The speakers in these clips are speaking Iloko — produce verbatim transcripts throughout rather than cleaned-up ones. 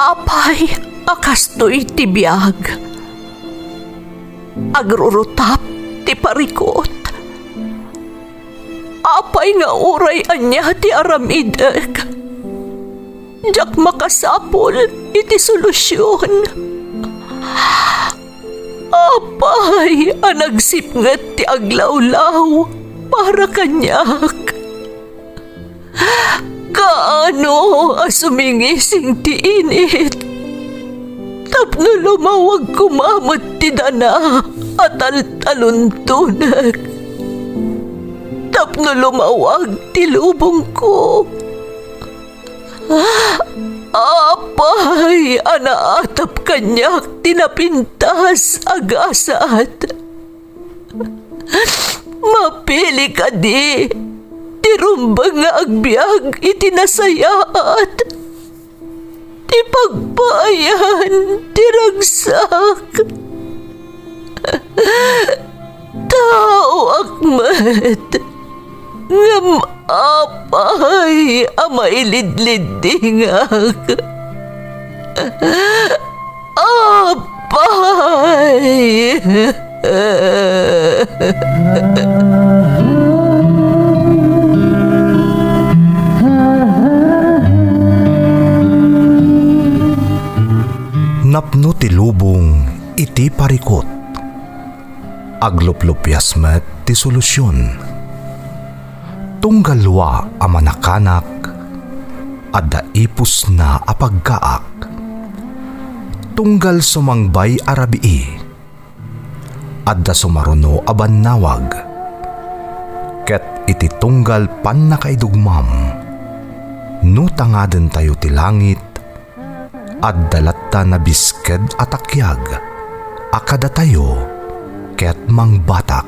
Apay a kastoy ti biag? Agrurutap ti parikut. Apay nga uray ania ti aramidek, diak makasapul iti solusion. Apay a nagsipnget ti aglawlaw para kaniak? Kaano a sumingising ti init tapno lumawag koma met ti dana a taltaluntonek, tapno lumawag ti lubongko? Apay a naatap kaniak ti napintas a gasat? Mapili kadi ti rumbeng nga agbiag iti nasayaat, ti pagpaayan ti ragsak? Taoak met, ngem apay a mailidliddingak? Apay! Napno ti lubong iti parikut. Agluplupias met ti solusion. Tunggal lua a manakanak, adda ipusna a pagkaak. Tunggal sumangbay a rabii, adda sumaruno a bannawag. Ket iti tunggal pannakaidugmam, no tangadentayo ti langit, adda latta nabisked a takiag a kadatayo ket mangbatak.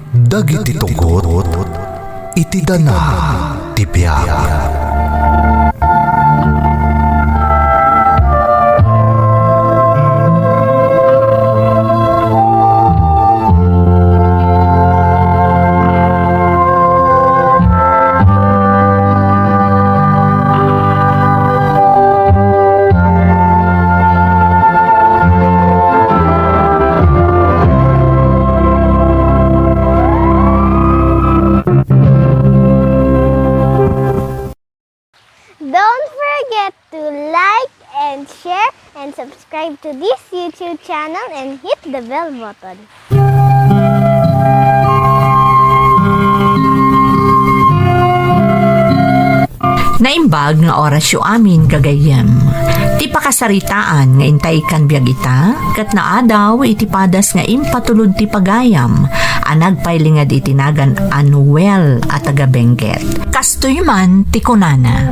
Dagiti tugot iti dana ti biag. Don't forget to like and share and subscribe to this YouTube channel and hit the bell button. Naimbag nga orasyo amin, gagayyem. Ti pakasaritaan nga intay kan biag ita, ket naadaw iti padas nga impatulod ti pagayam a nagpailinged iti nagan a Noel a taga Benguet. Kastoy man ti kunana,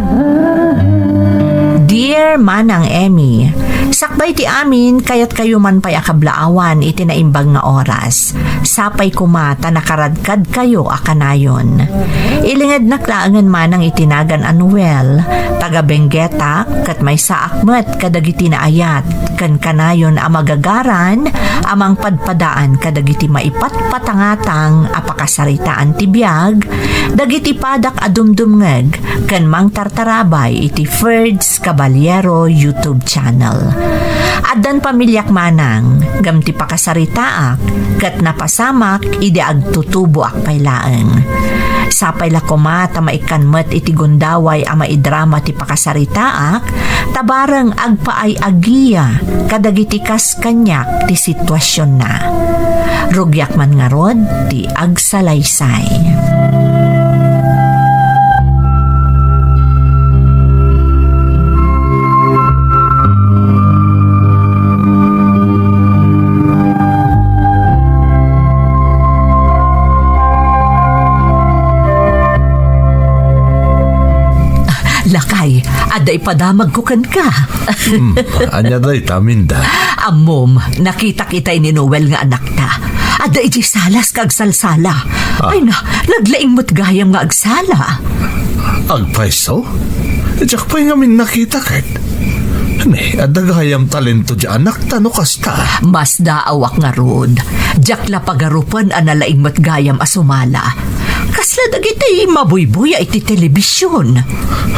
Dear Manang Emmy, sakbay ti amin, kayatkayo man pay a kablaawan iti naimbag nga oras. Sapay koma ta nakaradkadkayo a kanayon. Ilingednak laengen manang iti nagan a Noel, taga Benguetak, ket maysaak met kadagiti naayat ken kanayon a magagaran a mangpadpadaan kadagiti maipatpatangatang a pakasaritaan ti biag dagiti padak a dumdumngeg ken mangtartarabay iti Ferds Caballero YouTube channel. Addan pamiliak manang, ngem ti pakasaritaak ket napasamak idi agtutuboak pay laeng. Sapay la koma ta maikkan met iti gundaway a maidrama ti pakasaritaak, ta bareng agpaay a giya kadagiti kas kaniak ti situasionna. Rugiak man ngarud ti agsalaysay. Lakay, adda ipadamagko kenka. Hmm, ania dayta, Minda? Ammom, nakitak itay ni Noel nga anakta. Adda idiay salas kag salsala. Ah. Ay na, naglaing met gayam nga agsala. Agpayso? Diak pay ngamin nakita ket. Adda gayam talento ti anakta no kasta. Masdaawak ngarud. Diak la pagarupen a nalaing met gayam a sumala. Kasla dagiti mabuybuya iti telebision.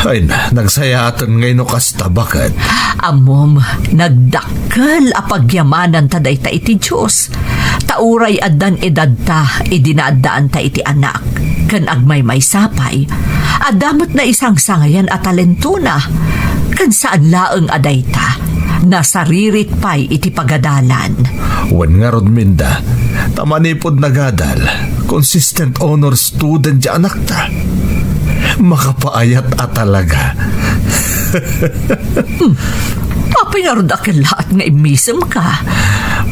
Ay na, nagsayaaten ngay no kasta, baket? Ammom, nagdakkel a pagyamananta dayta iti Dios. Ta uray addan edadta idi naaddaanta iti anak ken agmaymaysa pay, adda met naisangsangayan a talentona, ken saan laeng a dayta, nasaririt pay iti pagadalan. Wen ngarud, Minda, ta manipud nagadal, consistent honor student ti anakta. Makapaayat a talaga. Hmm. Apay ngarud a kellaat nga immisemka?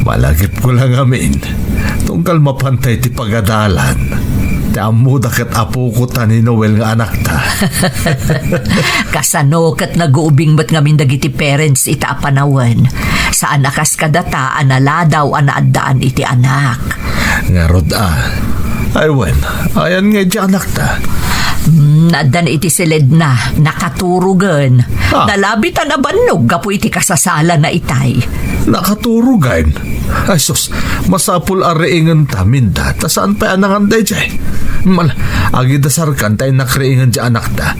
Malagipko la ngamin. Tunggal mapantay ti pagadalan. Ti ammoda ket apoko ta ni Noel nga anakta. Kasano ket naguubing met ngamin dagiti parents ita a panawen? Saan a kas kadata a naladaw a naaddaan iti anak. Ngarud a. Ay wen, ayan nga iti anakta? Hmm, addan iti siledna, nakaturogen. Ah. Nalabitan a bannog gapu iti kasasalana itay. Nakaturogen? Ay sus, masapul a riingenta, Minda, ta saan pay a nangan daydiay. Mal, agidasarkan ta innak riingen ti anakta.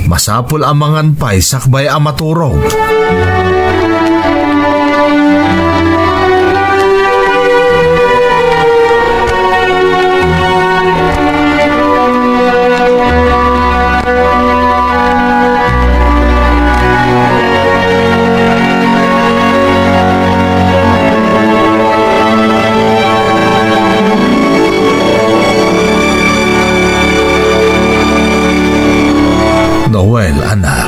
Masapul a mangan pay sakbay a maturog. Noel, anak,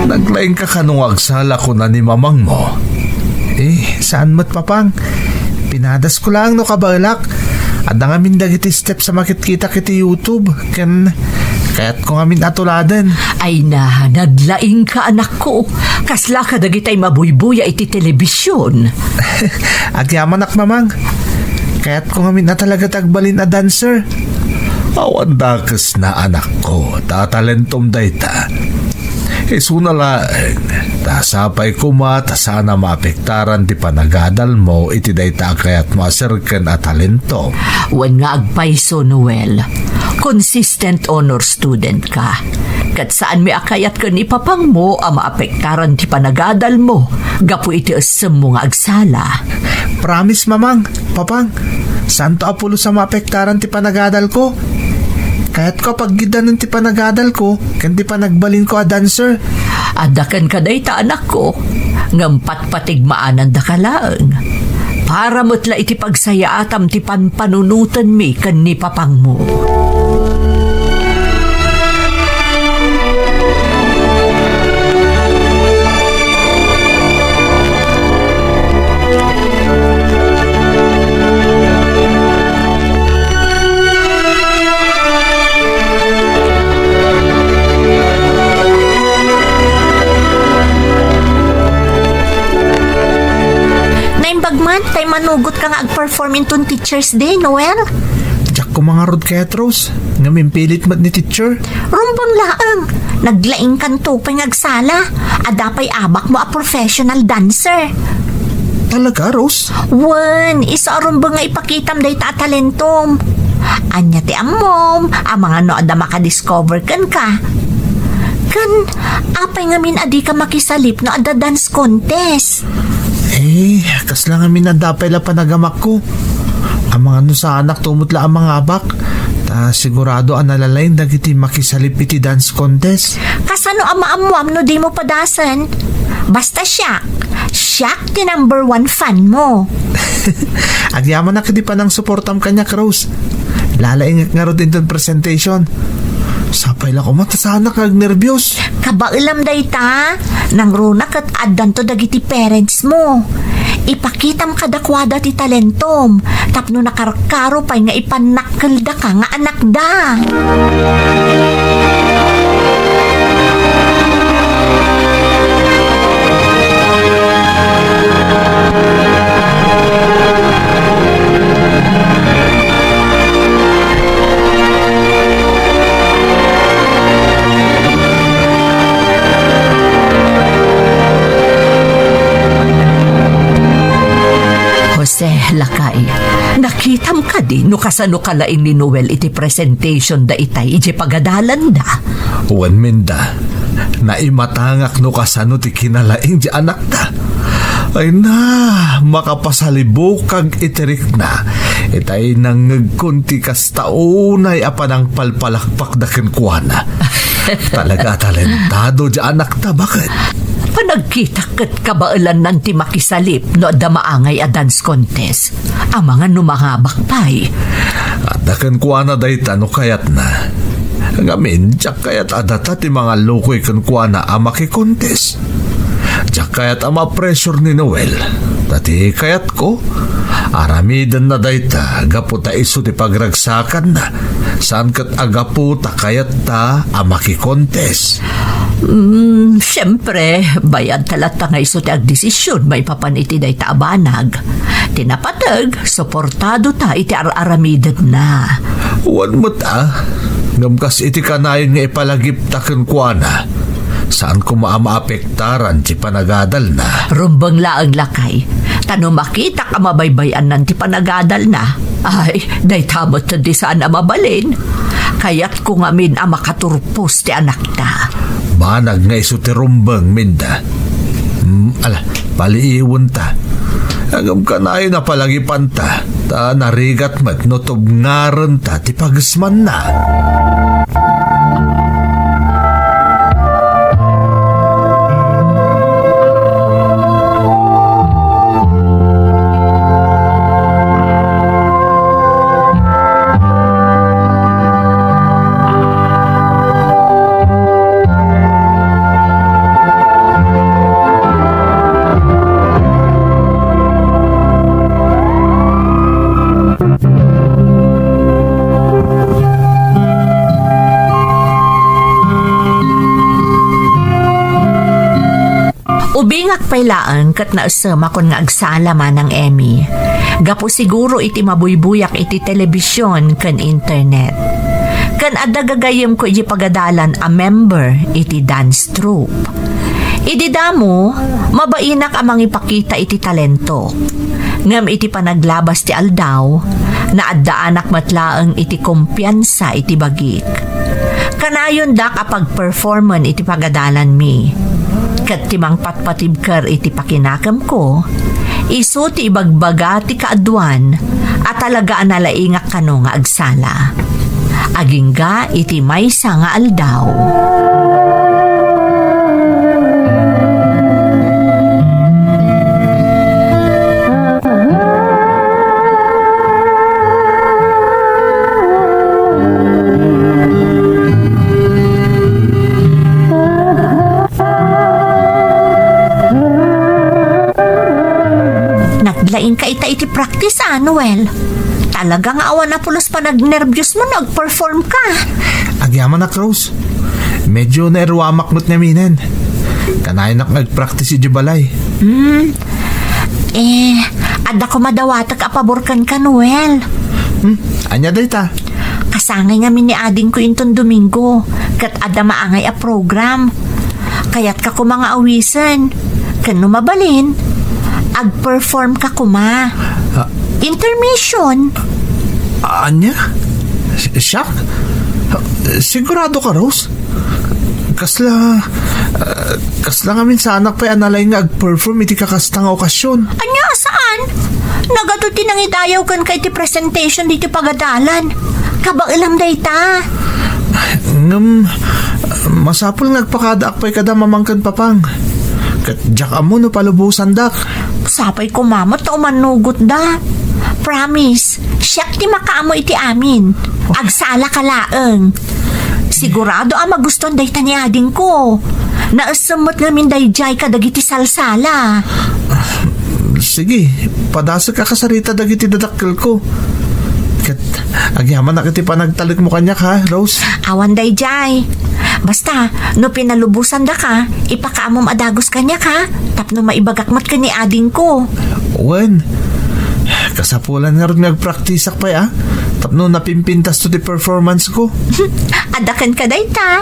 naglaingka kano nga agsala kuna ni mamangmo? Eh, saan met, Papang? Pinadasko laeng no kabaelak. Adda ngamin dagiti steps a makitkitak iti YouTube, ken kayatko ngamin a tuladen. Ay na, naglaingka, anakko. Kasla kadagitay mabuybuya iti telebision. Agyamanak, Mamang. Kayatko ngamin a talaga ti agbalin a dancer. Awan dakesna, anakko, ta talentom dayta. Isuna laeng, ta sapay koma ta saan a maapektaran ti panagadalmo iti dayta a kayatmo a serken a talento. Wen nga agpayso, Noel. Consistent honor student ka. Ket saanmi a kayat ken ni papangmo a maapektaran ti panagadalmo gapu iti essemmo nga agsala. Promise, Mamang, Papang, saanto a pulos a maapektaran ti panagadalko. Kayatko a paggiddanen ti panagadalko ken ti panagbalinko a dancer. Adda kenka dayta, anakko, ngem patpatigmaanandaka laeng. Para met la iti pagsayaatam ti panpanunotenmi ken ni papangmo. Naimbag man, tay manugot ka nga agperform inton Teacher's Day, Noel? Diak koma ngarud kayat, Rose, ngem impilit met ni teacher. Rumbeng laeng, naglaingkanto pay nga agsala. Adda pay abakmo a professional dancer. Talaga, Rose? Wen, isu a rumbeng nga ipakitam dayta a talentom. Ania ti ammom, amangan no adda makadiscover kenka? Ken, apay ngamin a dika makisalip no adda dance contest? Eh, kasla ngamin adda pay la panagamakko. Amangan no saanak tumot la a mangabak, ta sigurado a nalalaing dagiti makisalip iti dance contest. Kasano a maammoam no dimo padasen? Basta siak, siak ti number one fan mo. Agyamanak iti panangsuportam kaniak, Rose. Lalaingek ngarud inton presentation. Sapay la koma ta saanak nga agnerbios. Kabaelam dayta, nangruna ket addanto dagiti parents mo. Ipakitam kadakuada ti talentom tapno nakarkaro pay nga ipannakkeldaka nga anakda. Di no kasano kalaing ni Noel iti presentation da itay iti pagadalanda. Wen, Minda, naimatangak no kasano ti kinalaing ti anakta. Ay na, makapasalibukag iti rikna. Itay nangngegkon ti kasta unay a panangpalpalakpakda kenkuana. Talaga a talentado ti anakta, baket. Panagkitak ket kabaelannan ti makisalip no adda maangay a dance contest. Amangan no mangabak pay. Adda kenkuana dayta no kayatna. Ngamin, diak kayat a data ti mangallukoy kenkuana a makikontes. Diak kayat a ma-pressure ni Noel. Ta ti kayatko, aramidenna dayta gapu ta isu ti pagragsakanna. Saan ket a gapu ta kayatta a makikontes. Mm, siyempre, bayad ta latta nga isu ti agdesisyon maipapan iti dayta a banag. Ti napateg, suportado ta iti ar-aramidenna. Wen met a, ngem kas iti kanayon nga ipalagipta kenkuana, saan koma a maapektaran ti panagadalna. Rumbeng laeng, lakay, ta no makitak a mabaybay-annan ti panagadalna, ay, dayta met ti saan a mabalin. Kayatko ngamin a makaturpos ti anakta. Banag nga isu ti rumbeng, Minda. Hmm, ala, paliiwenta. Ngem kanayon a palagipanta, ta narigat met no tubngarenta ti pagesmanna. Ubingak pay laeng ket naesemakon nga agsala, Manang Emmy. Gapu siguro iti mabuybuyak iti telebision ken internet. Ken adda gagayyemko iti pagadalan a member iti dance troupe. Idi damo, mabainak a mangipakita iti talentok. Ngem iti panaglabas ti aldaw, naaddaanak met laeng iti kumpiansa iti bagik. Kanayondak a pagperformen iti pagadalanmi. Ket ti mangpatpatibker iti pakinakemko, isu ti ibagbaga ti kaaduan a talaga a nalaingak kano nga agsala. Agingga iti maysa nga aldaw. Naglaing ka ita iti practice, ah, Noel. Talaga nga awan a pulos panagnerbios mo no agperform ka. Agyamanak, Rose. Medyo nairuamak met ngaminen. Kanayonak nga agpractice iti balay. Hmm. Eh, adda koma dawatek a pabor kenka, Noel. Hmm, ania dayta? Kasangay ngamin ni adingko inton Domingo, ket adda maangay a program. Kayatka koma nga awisen. Ken no mabalin, agperform ka koma. Ah. Intermission. Ania? Siak? Sigurado ka, Rose? Kasla, ah, kasla ngamin saanak pay a nalaing nga agperform iti kakasta nga okasyon. Ania, saan? Nagadu ti nangidayaw kenka iti presentation ditoy pagadalan. Kabaelam dayta. Ngem, masapul nga agpakadaak pay kada mamang ken papang. Ket diak ammo no palubosandak. Sapay koma met ta umannugotda. Promise, siak ti makaammo iti amin. Agsala ka laeng. Sigurado a magustuan dayta ni adingko. Naessem met ngamin daydiay kadagiti salsala. Sige, padasek a kasarita dagiti dadakkelko. Ket agyamanak iti panagtalekmo kaniak, ha, Rose? Awan daydiay. Basta, no pinalubosandaka, ipakaammom a dagus kaniak, ha? Tapno maibagak met ken ni adingko. Wen, kasapulan ngarud nga agpraktisak pay, a? Tapno napimpintasto ti performance ko. Adda kenka dayta.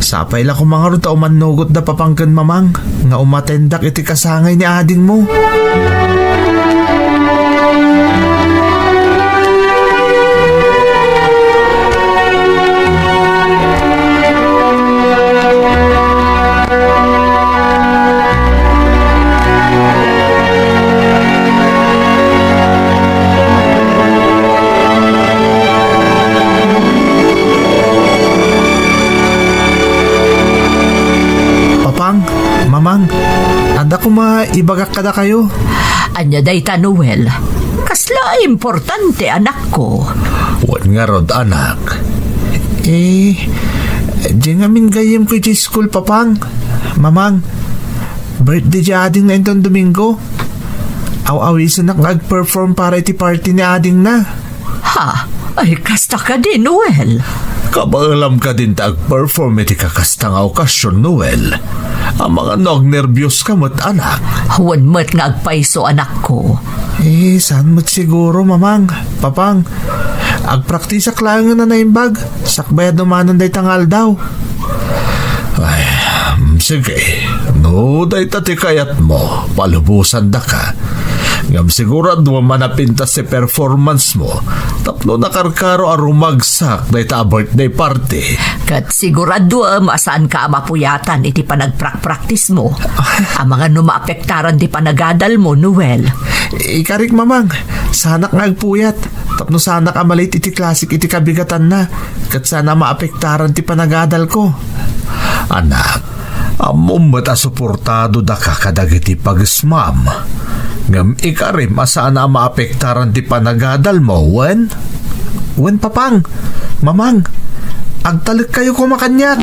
Sapay la koma ngarud ta umannugotda papang ken mamang nga umatendak iti kasangay ni adingmo. ibagak kadakayo. Ania dayta, Noel? Kasla importante, anakko. Wen ngarud, anak. Eh, diay ngamin gayyemko idiay school, Papang, Mamang. Birthday di adingna inton Domingo. Aw-awisenak nga agperform para iti party ni adingna. Ha? Ay, kasta kadi, Noel? Kabaelam kadin ta agperform iti kakasta nga okasion, Noel? Amangan no agnerbios ka met, anak. Wen met nga agpayso, anakko. Eh, saan met siguro, Mamang, Papang? Agpraktisak laengen a naimbag, sakbay a dumanon dayta nga aldaw. Ay, mm, sige. No, dayta ti kayatmo, palubosandaka. Ngem siguraduem a napintas ti performance mo tapno nakarkaro a rumagsak dayta a birthday party. Ket siguraduem a saanka a mapuyatan iti panagprakpraktismo. Amangan no maapektaran ti panagadalmo, Noel. Ikarik, Mamang, saanak nga agpuyat tapno saanak a ma-late iti klasik iti kabigatanna, ket saan a maapektaran ti panagadalko. Anak, ammom met a suportadodaka kadagiti pagesmam. Ngem ikarim a saan a maapektaran ti panagadalmo, wen? Wen, Papang, Mamang, agtalekkayo koma kaniak.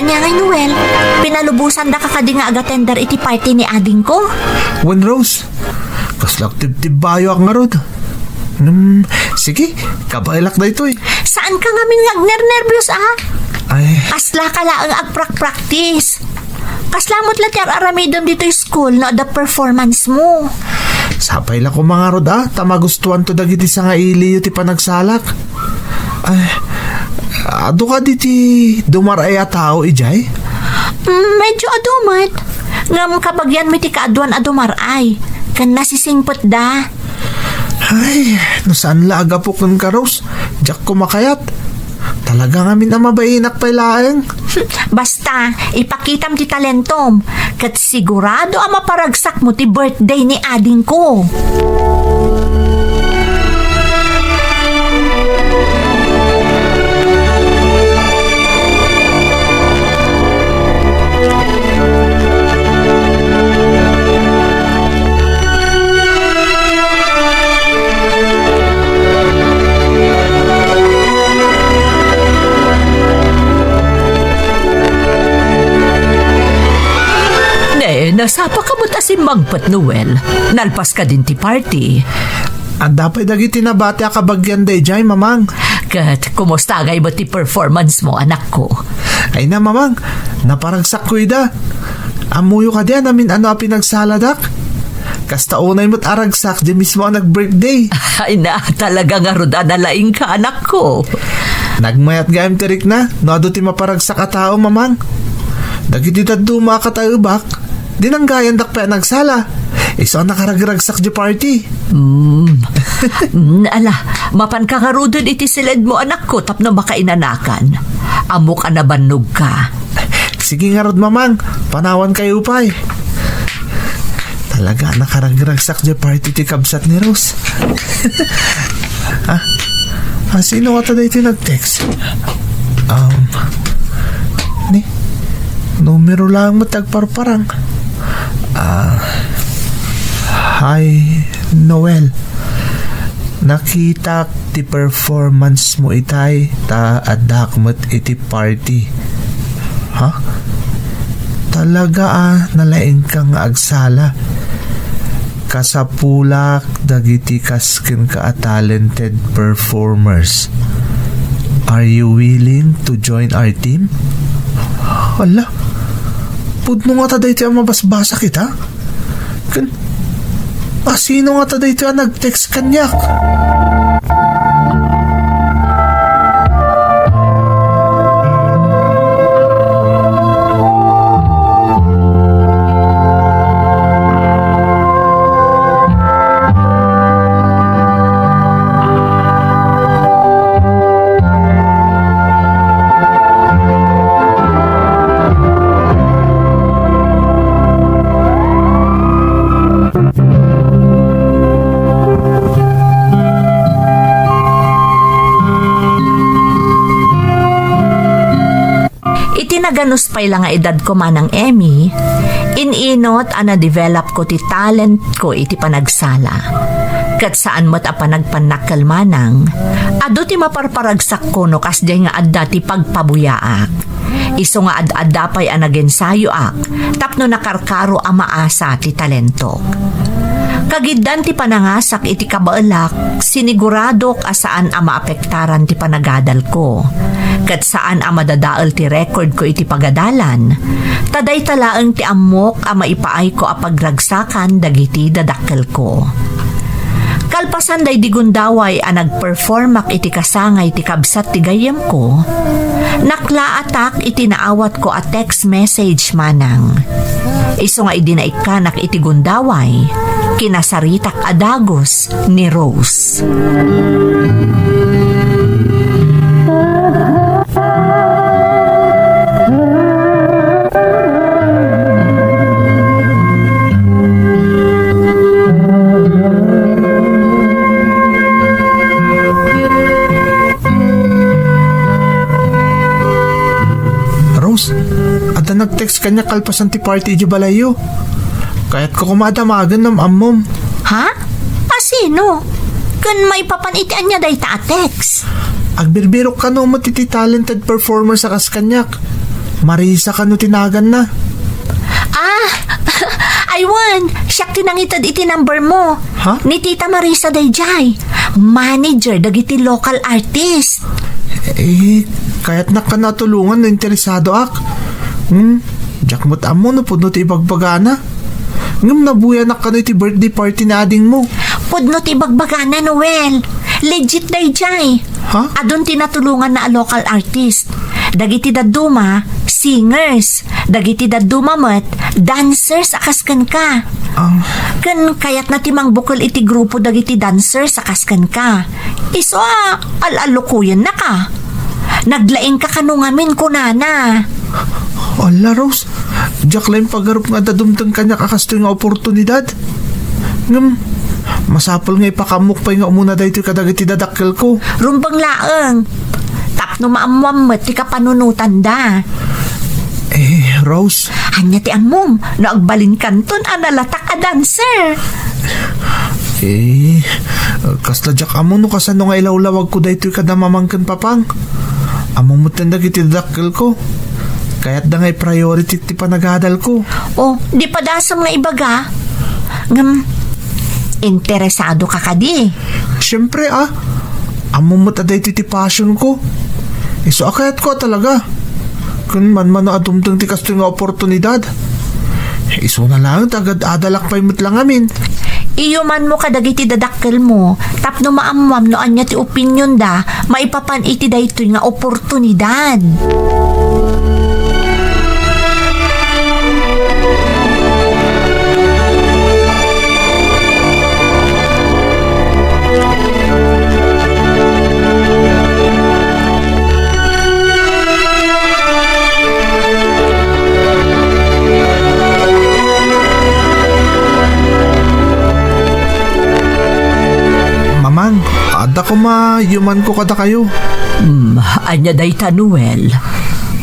Ania ngay, Noel? Pinalubosandaka kadi nga agatender iti party ni adingko? Wen, Rose, kasla agtibtibbayoak ngarud. Hmm, sige, kabaelak daytoy. Saanka ngamin nga agnernerbios, a? Ay. Kaslaka laeng agprakpraktis. Kasla met la ti ar-aramidem ditoy school no adda performance mo. Sapay la koma ngarud, a, ta magustuanto dagiti sangailiyo ti panagsalak. Ay, adu kadi ti dumar-ay a tao idiay? Mm, medyo adu met. Ngem kabagianmi ti kaaduan a dumar-ay. Ken nasisingpetda. Ay, no saan la a gapu kenka, Rose, diak koma kayat. Talaga ngamin a mabainak pay laeng. Basta, ipakitam ti talentom, ket sigurado a maparagsakmo ti birthday ni adingko. Ne, nasapaka met a simmangpet, Noel. Nalpas kadin ti party. Adda pay dagiti nabati a kabagianda idiay, Mamang. Ket kumusta ngay met ti performance mo, anakko? Ay na, Mamang, naparagsakko ida. Ammoyo kadi a namin-ano a pinagsaladak? Kasta unay met a ragsak di mismo a nag-birthday. Ay na, talaga ngarud a nalaingka, anakko. Nagmayat gayam ti rikna no adu ti maparagsak a tao, Mamang. Dagiti dadduma a kataebak, dinanggayandak pay a nagsala. Isu a nakaragragsak di party. Mm. Mm, ala, mapanka ngaruden iti siledmo, anakko, tapno makainanakan. Ammok a nabannogka. Sige ngarud, Mamang, panawankayo pay. Talaga, nakaragragsak di party ti kabsat ni Rose. Ah, ah, sino nga ta daytoy nag-text? Um, ni, numero lang mo tagparparang. Ah, hi, Noel. Nakitak ti performance mo itay, ta addak met iti party. Ha? Talaga a, nalaingka nga agsala. Kasapulak dagiti kas kenka a talented performers. Are you willing to join our team? Hala, pudno nga ta daytoy a mabasbasak ita? Ken, a, sino nga ta daytoy a nag-text kaniak? Ganus pay la nga edad ko, Manang Emmy, in-inot a na-develop ko ti talent ko iti panagsala. Ket saan met a panagpannakkel, Manang, adu ti maparparagsakko no kasdiay nga adda ti pagpabuyaak. Isu nga ad-adda pay a nagensayoak tapno nakarkaro a maasa ti talentok. Kagiddan ti panangasak iti kabaelak, siniguradok a saan a maapektaran ti panagadalko. Ket saan a madadael ti rekordko iti pagadalan, ta dayta laeng ti ammok a maipaayko a pagragsakan dagiti dadakkelko. Kalpasan daydi gundaway a nagperformak iti kasangay ti kabsat ti gayyemko, naklaatak iti naawatko a text message, Manang. Isu nga idi naikkanak iti gundaway, kinasaritak a dagus ni Rose. Rose, adda nag-text kaniak kalpasan ti party idiay balayyo. Kayatko koma a damagen no am-ammom. Ha? A sino? Ken maipapan iti ania dayta a text? Agbirbirok kano met iti talented performers a kas kaniak. Marisa kano ti naganna. Ah, aywan, siak ti nangited iti number mo. Ha? Ni Tita Marisa daydiay. Manager dagiti local artist. Eh, kayatnak kano a tulongan no interesadoak. Hmm, diak met ammo no pudno ti ibagbagana. Ngem nabuyanak kano iti birthday party ni adingmo. Pudno ti ibagbagana, Noel. Legit daydiay. Ha? Adun ti natulonganna a local artist. Dagiti dadduma, singers. Dagiti dadduma met, dancers a kas kenka. Ah. Ken kayatna ti mangbukel iti grupo dagiti dancers a kas kenka. Isu a, al-alukuyennaka. Naglaingka kano ngamin, kunana. Ala, Rose, diak laeng pagarup nga adda dumteng kaniak a kastoy nga oportunidad. Ngem, masapul nga ipakaamok pay nga umuna daytoy kadagiti dadakkelko. Rumbeng laeng. Tapno maammoam met ti kapanunotanda. Eh, Rose. Ania ti ammom no agbalinkanton a nalatak a dancer? Eh, kasla diak ammo no kasano nga ilawlawagko daytoy kada mamang ken papang. Ammom metten dagiti dadakkelko. Kayatda nga i-priority ti panagadalko. Oh, di padasem nga ibaga. Ngem, interesado ka kadi? Siempre, ah. Ammom met a daytoy ti passionko. Isu a kayatko a talaga. Ken manmano a dumteng ti kastoy nga oportunidad. Isuna laeng ta agad-adalak pay met la ngamin. Iyumanmo kadagiti dadakkelmo tapno maammoam no ania ti opinionda maipapan iti daytoy nga oportunidad. Mamang, adda koma yumanko kadakayo. Hmm, ania dayta, Noel?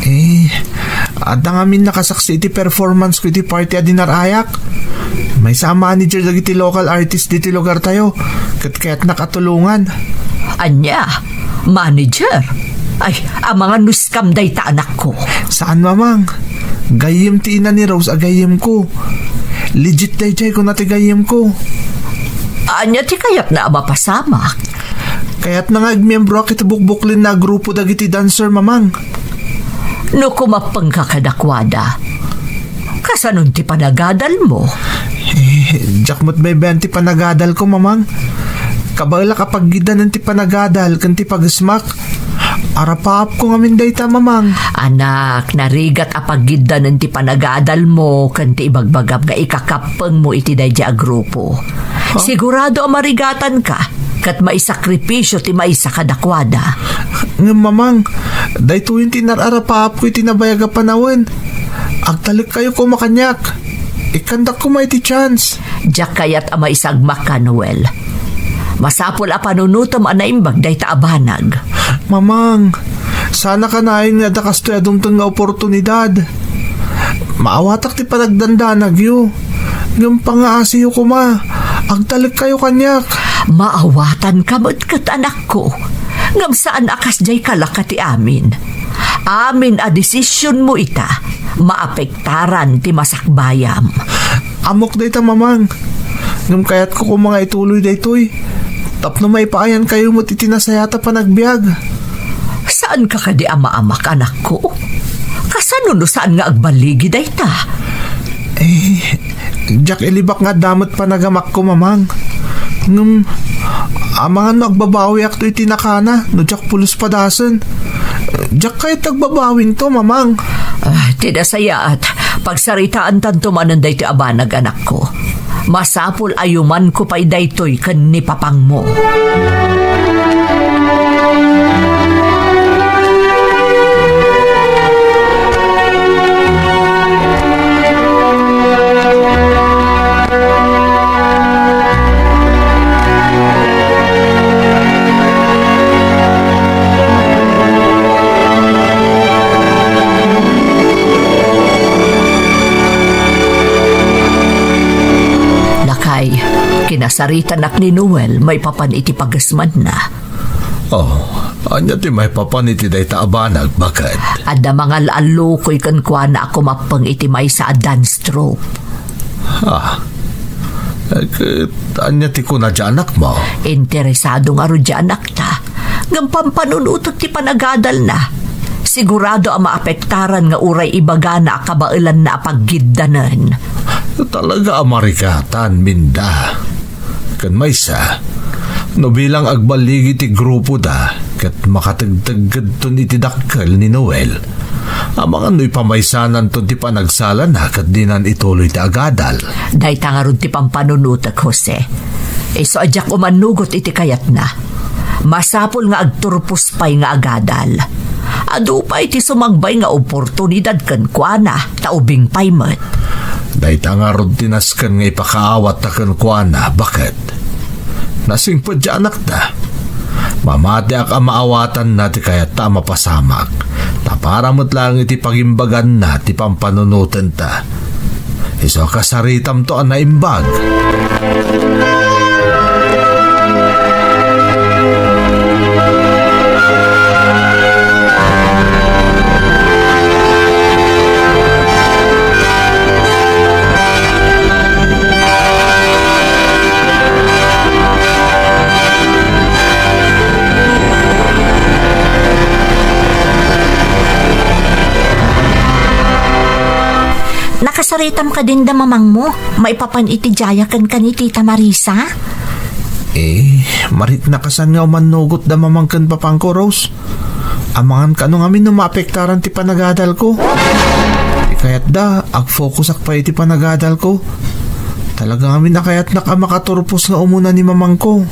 Eh, adda ngamin nakasaksi iti performance ko iti party a dinar-ayak. Maysa a manager dagiti local artist diti lugartayo, ket kayatnak a tulongan. Ania? Manager? Ay, amangan no scam dayta, anakko. Saan, Mamang. Gayyem ti ina ni Rose a gayyemko. Legit daydiay, kuna ti gayyemko. Ania ti kayatna a mapasamak? Kayatna nga agmiembroak iti bukbuklenna a grupo dagiti dancer, Mamang. No kumappengka kadakuada, kasanon ti panagadalmo? Eh, diak met baybayan ti panagadalko, Mamang. Kabaelak a paggiddanen ti panagadal ken ti pagesmak. Arapaapko ngamin dayta, Mamang. Anak, narigat a paggiddanen ti panagadalmo ken ti ibagbagam nga ikakappengmo iti daydiay a grupo. Huh? Sigurado a marigatanka ket maisakripisio ti maysa kadakuada. Ngem, Mamang, daytoyen ti inar-arapaapko iti nabayag a panawen. Agtalekkayo koma kaniak. Ikkandak koma iti chance. Diak kayat a maisagmakka, Noel. Masapul a panunotem a naimbag dayta a banag. Mamang, Saan a kanayon nga adda kastoy a dumteng nga oportunidad. Maawatak ti panagdandanagyo. Ngem pangngaasiyo koma. Agtalekkayo kaniak. Maawatanka met ket, anakko. Ngem saan a kasdiay kalaka ti amin. Amin a desisionmo ita, maapektaran ti masakbayam. Ammok dayta, Mamang. Ngem kayatko koma nga ituloy daytoy. Tapno maipaayankayo met iti nasayaat a panagbiag. Saanka kadi a maamak, anakko? Kasano no saan nga agballigi dayta? Eh, diak ilibak nga adda met panagamakko, Mamang. Ngem, amangan no agbabawiakto iti nakana, no diak pulos padasen. Diak kayat agbabawinto, Mamang. Ah, ti nasayaat, pagsaritaantanto manen daytoy a banag, anakko. Masapul a yumanko pay daytoy ken ni papangmo. Lakay, kinasaritanak ni Noel maipapan iti pagesmanna. Oh, ania ti maipapan iti dayta a banag, baket? Adda mangal-allukoy kenkuana a kumappeng iti maysa a dance troupe. Ah, eh, ket ania ti kuna ti anakmo? Interesado ngarud ti anakta. Ngem pampanunutek ti panagadalna. Sigurado a maapektaran nga uray ibagana a kabaelanna a paggiddanen. Talaga a marikatan, Minda. Ken maysa, no bilang agballigi ti grupoda ket makategteggedton iti dakkel ni Noel, amangan no ipamaysananto ti panagsalana ket dinan ituloy ti agadal. Dayta ngarud ti pampanunotek, Jose. Isu a diak umannugot iti kayatna. Masapul nga agturpos pay nga agadal. Adu pay ti sumangbay nga oportunidad kenkuana, ta ubing pay met. Dayta ngarud ti nasken nga ipakaawatta kenkuana, baket? Nasingpet ti anakta. Mamatiak a maawatanna ti kayatta a mapasamak, ta para met laeng iti pagimbaganna ti pampanunotenta. Isu a kasaritamto a naimbag. Nakasaritam kadin da mamangmo, maipapan iti Jaya ken kan ni Tita Marisa? Eh, mariknakasan nga umannugot da mamang ken papangko, Rose. Amangan kano ngamin no maapektaran ti panagadalko. Ikayatda, agfokusak pay iti panagadalko. Talaga ngamin a kayatnak a makaturpos nga umuna ni mamangko.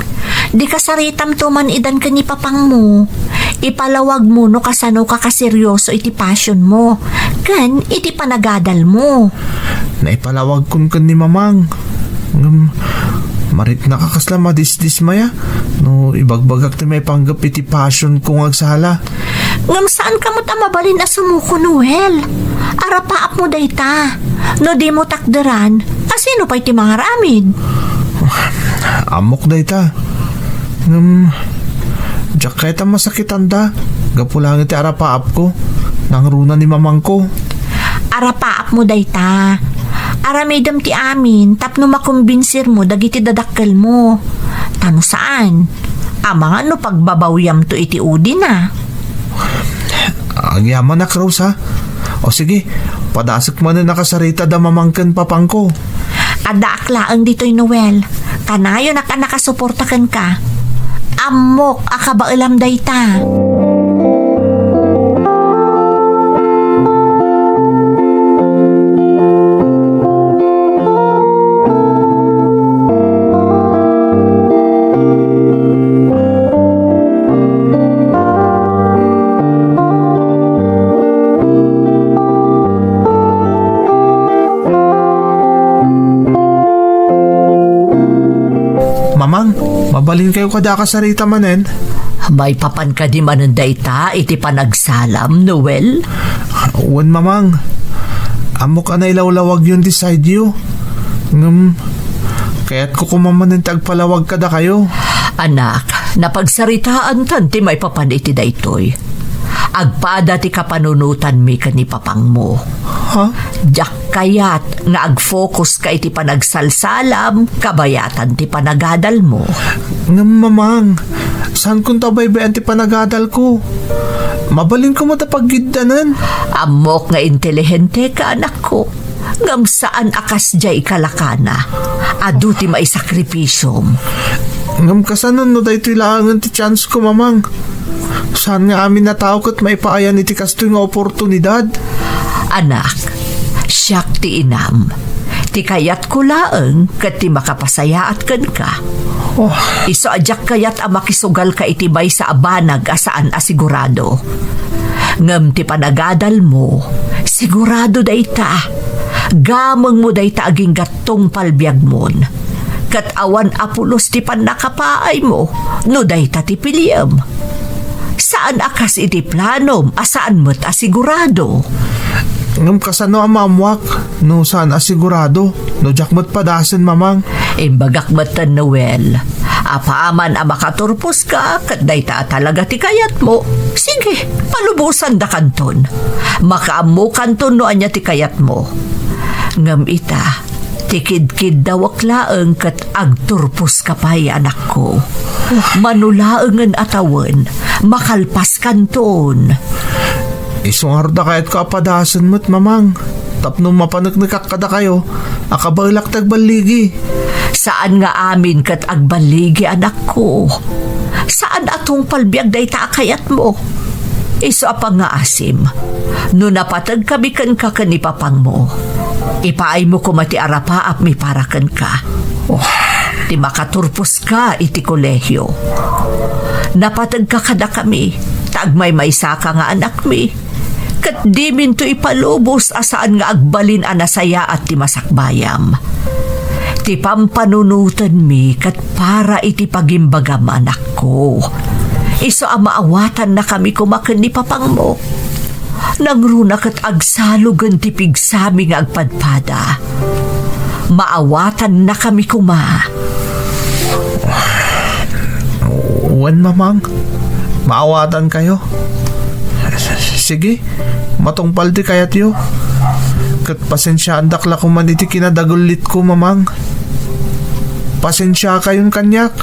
Di kasaritamto man idan ken ni papangmo. Ipalawagmo no kasanoka kaseryoso iti passionmo ken iti panagadalmo. Naipalawagkon ken ni mamang. Ngem, mariknaka kasla madisdismaya no ibagbagak ti maipanggep iti passionko nga agsala. Ngem saanka met a mabalin a sumuko, Noel. Arapaapmo dayta. No dimo takderan, asino pay ti mangaramid? Ammok dayta. Ngem, diak kayat a masakitanda. Gapu laeng iti arapaapko. Nangruna ni mamangko. Arapaapmo dayta. Aramidem ti amin tapno makombinsirmo dagiti dadakkelmo. Ta no saan, amangan no pagbabawiamto iti udina. Agyamanak, Rose, ha? O sige, padasek manen a kasarita da mamang ken papangko. Addaak laeng ditoy, Noel. Kanayonak a nakasuporta kenka. Ammok a kabaelam dayta. Mamang, mabalinkayo kada a kasarita manen? Maipapan kadi manen dayta iti panagsalam, Noel? Wen, Mamang. Ammok a nailawlawagyon ti sideyo. Ngem, kayatko koma manen ti agpalawag kadakayo. Anak, napagsaritaantan ti maipapan iti daytoy. Agpada ti kapanunotanmi ken ni papangmo. Ha? Diak kayat nga agfokuska iti panagsalsalam kabayatan ti panagadalmo. Ngem, Mamang, saankonto a baybay-an ti panagadalko. Mabalinko met a paggiddanen. Ammok nga inteligenteka, anakko. Ngem saan a kasdiay kalakana. Adu ti maisakripisom. Ngem kasano no daytoy laengen ti chance ko, Mamang? Saan nga amin a tao ket maipaayan iti kastoy nga oportunidad? Anak, siak ti inam. Ti kayatko laeng ket ti makapasayaat kenka. Oh. Isu a diak kayat a makisugalka iti maysa a banag a saan a sigurado. Ngem ti panagadalmo, sigurado dayta. Gamengmo dayta agingga tungpal biagmon. Ket awan a pulos ti pannakapaaymo no dayta ti piliem. Saan a kas iti planom a saan met a sigurado. Ngem kasano a maammuak no saan a sigurado, no diak met padasen, Mamang? Imbagak metten, Noel. Apaman a makaturposka, ket dayta a talaga ti kayatmo. Sige, palubosandakanton. Makaammokanton no ania ti kayatmo. Ngem ita, ti kidkiddawek laeng ket agturposka pay, anakko. Mano laengen a tawen, makalpaskanton. Isu ngarud a kayatko a padasen met, Mamang. Tapno mapaneknekak kadakayo, a kabaelak ti agballigi. Saan nga amin ket agballigi, anakko. Saan a tungpal biag dayta a kayatmo. Isu a pangngaasim, no napategkami kenka ken ni papangmo, ipaaymo koma ti arapaapmi para kenka. Oh, ti makaturposka iti kolehio. Napategka kadakami, ta agmaymaysaka nga anakmi. Ket diminto ipalubos a saan nga agbalin a nasayaat ti masakbayam. Ti pampanunotenmi ket para iti pagimbagam, anakko. Isu a maawatannakami koma ken ni papangmo. Nangruna ket agsalogen ti pigsami nga agpadpada. Maawatannakami koma. Wen, Mamang, maawatankayo. Sige, matungpal ti kayatyo. Ket pasensiaandak la koman iti kinadagullitko, Mamang. Pasensiakayon kaniak.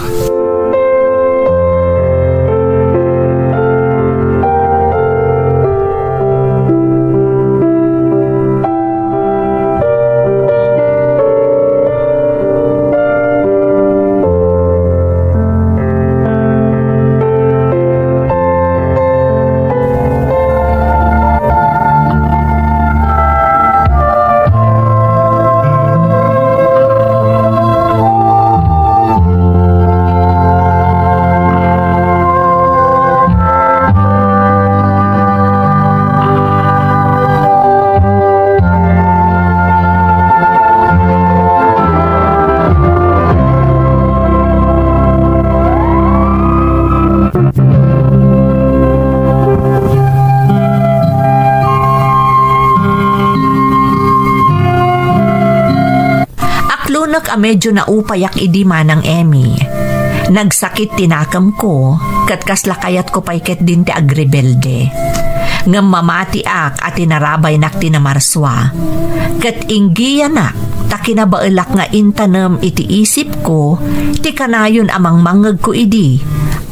Aklonek a medyo naupayak idi, Manang Emmy. Nagsakit ti nakemko, ket kasla kayatko pay ketdin ti agrebelde. Ngem mamatiak a tinarabaynak ti namarsua. Ket inggianak, ta kinabaelak nga intanem iti isipko ti kanayon a mangmangngegko idi,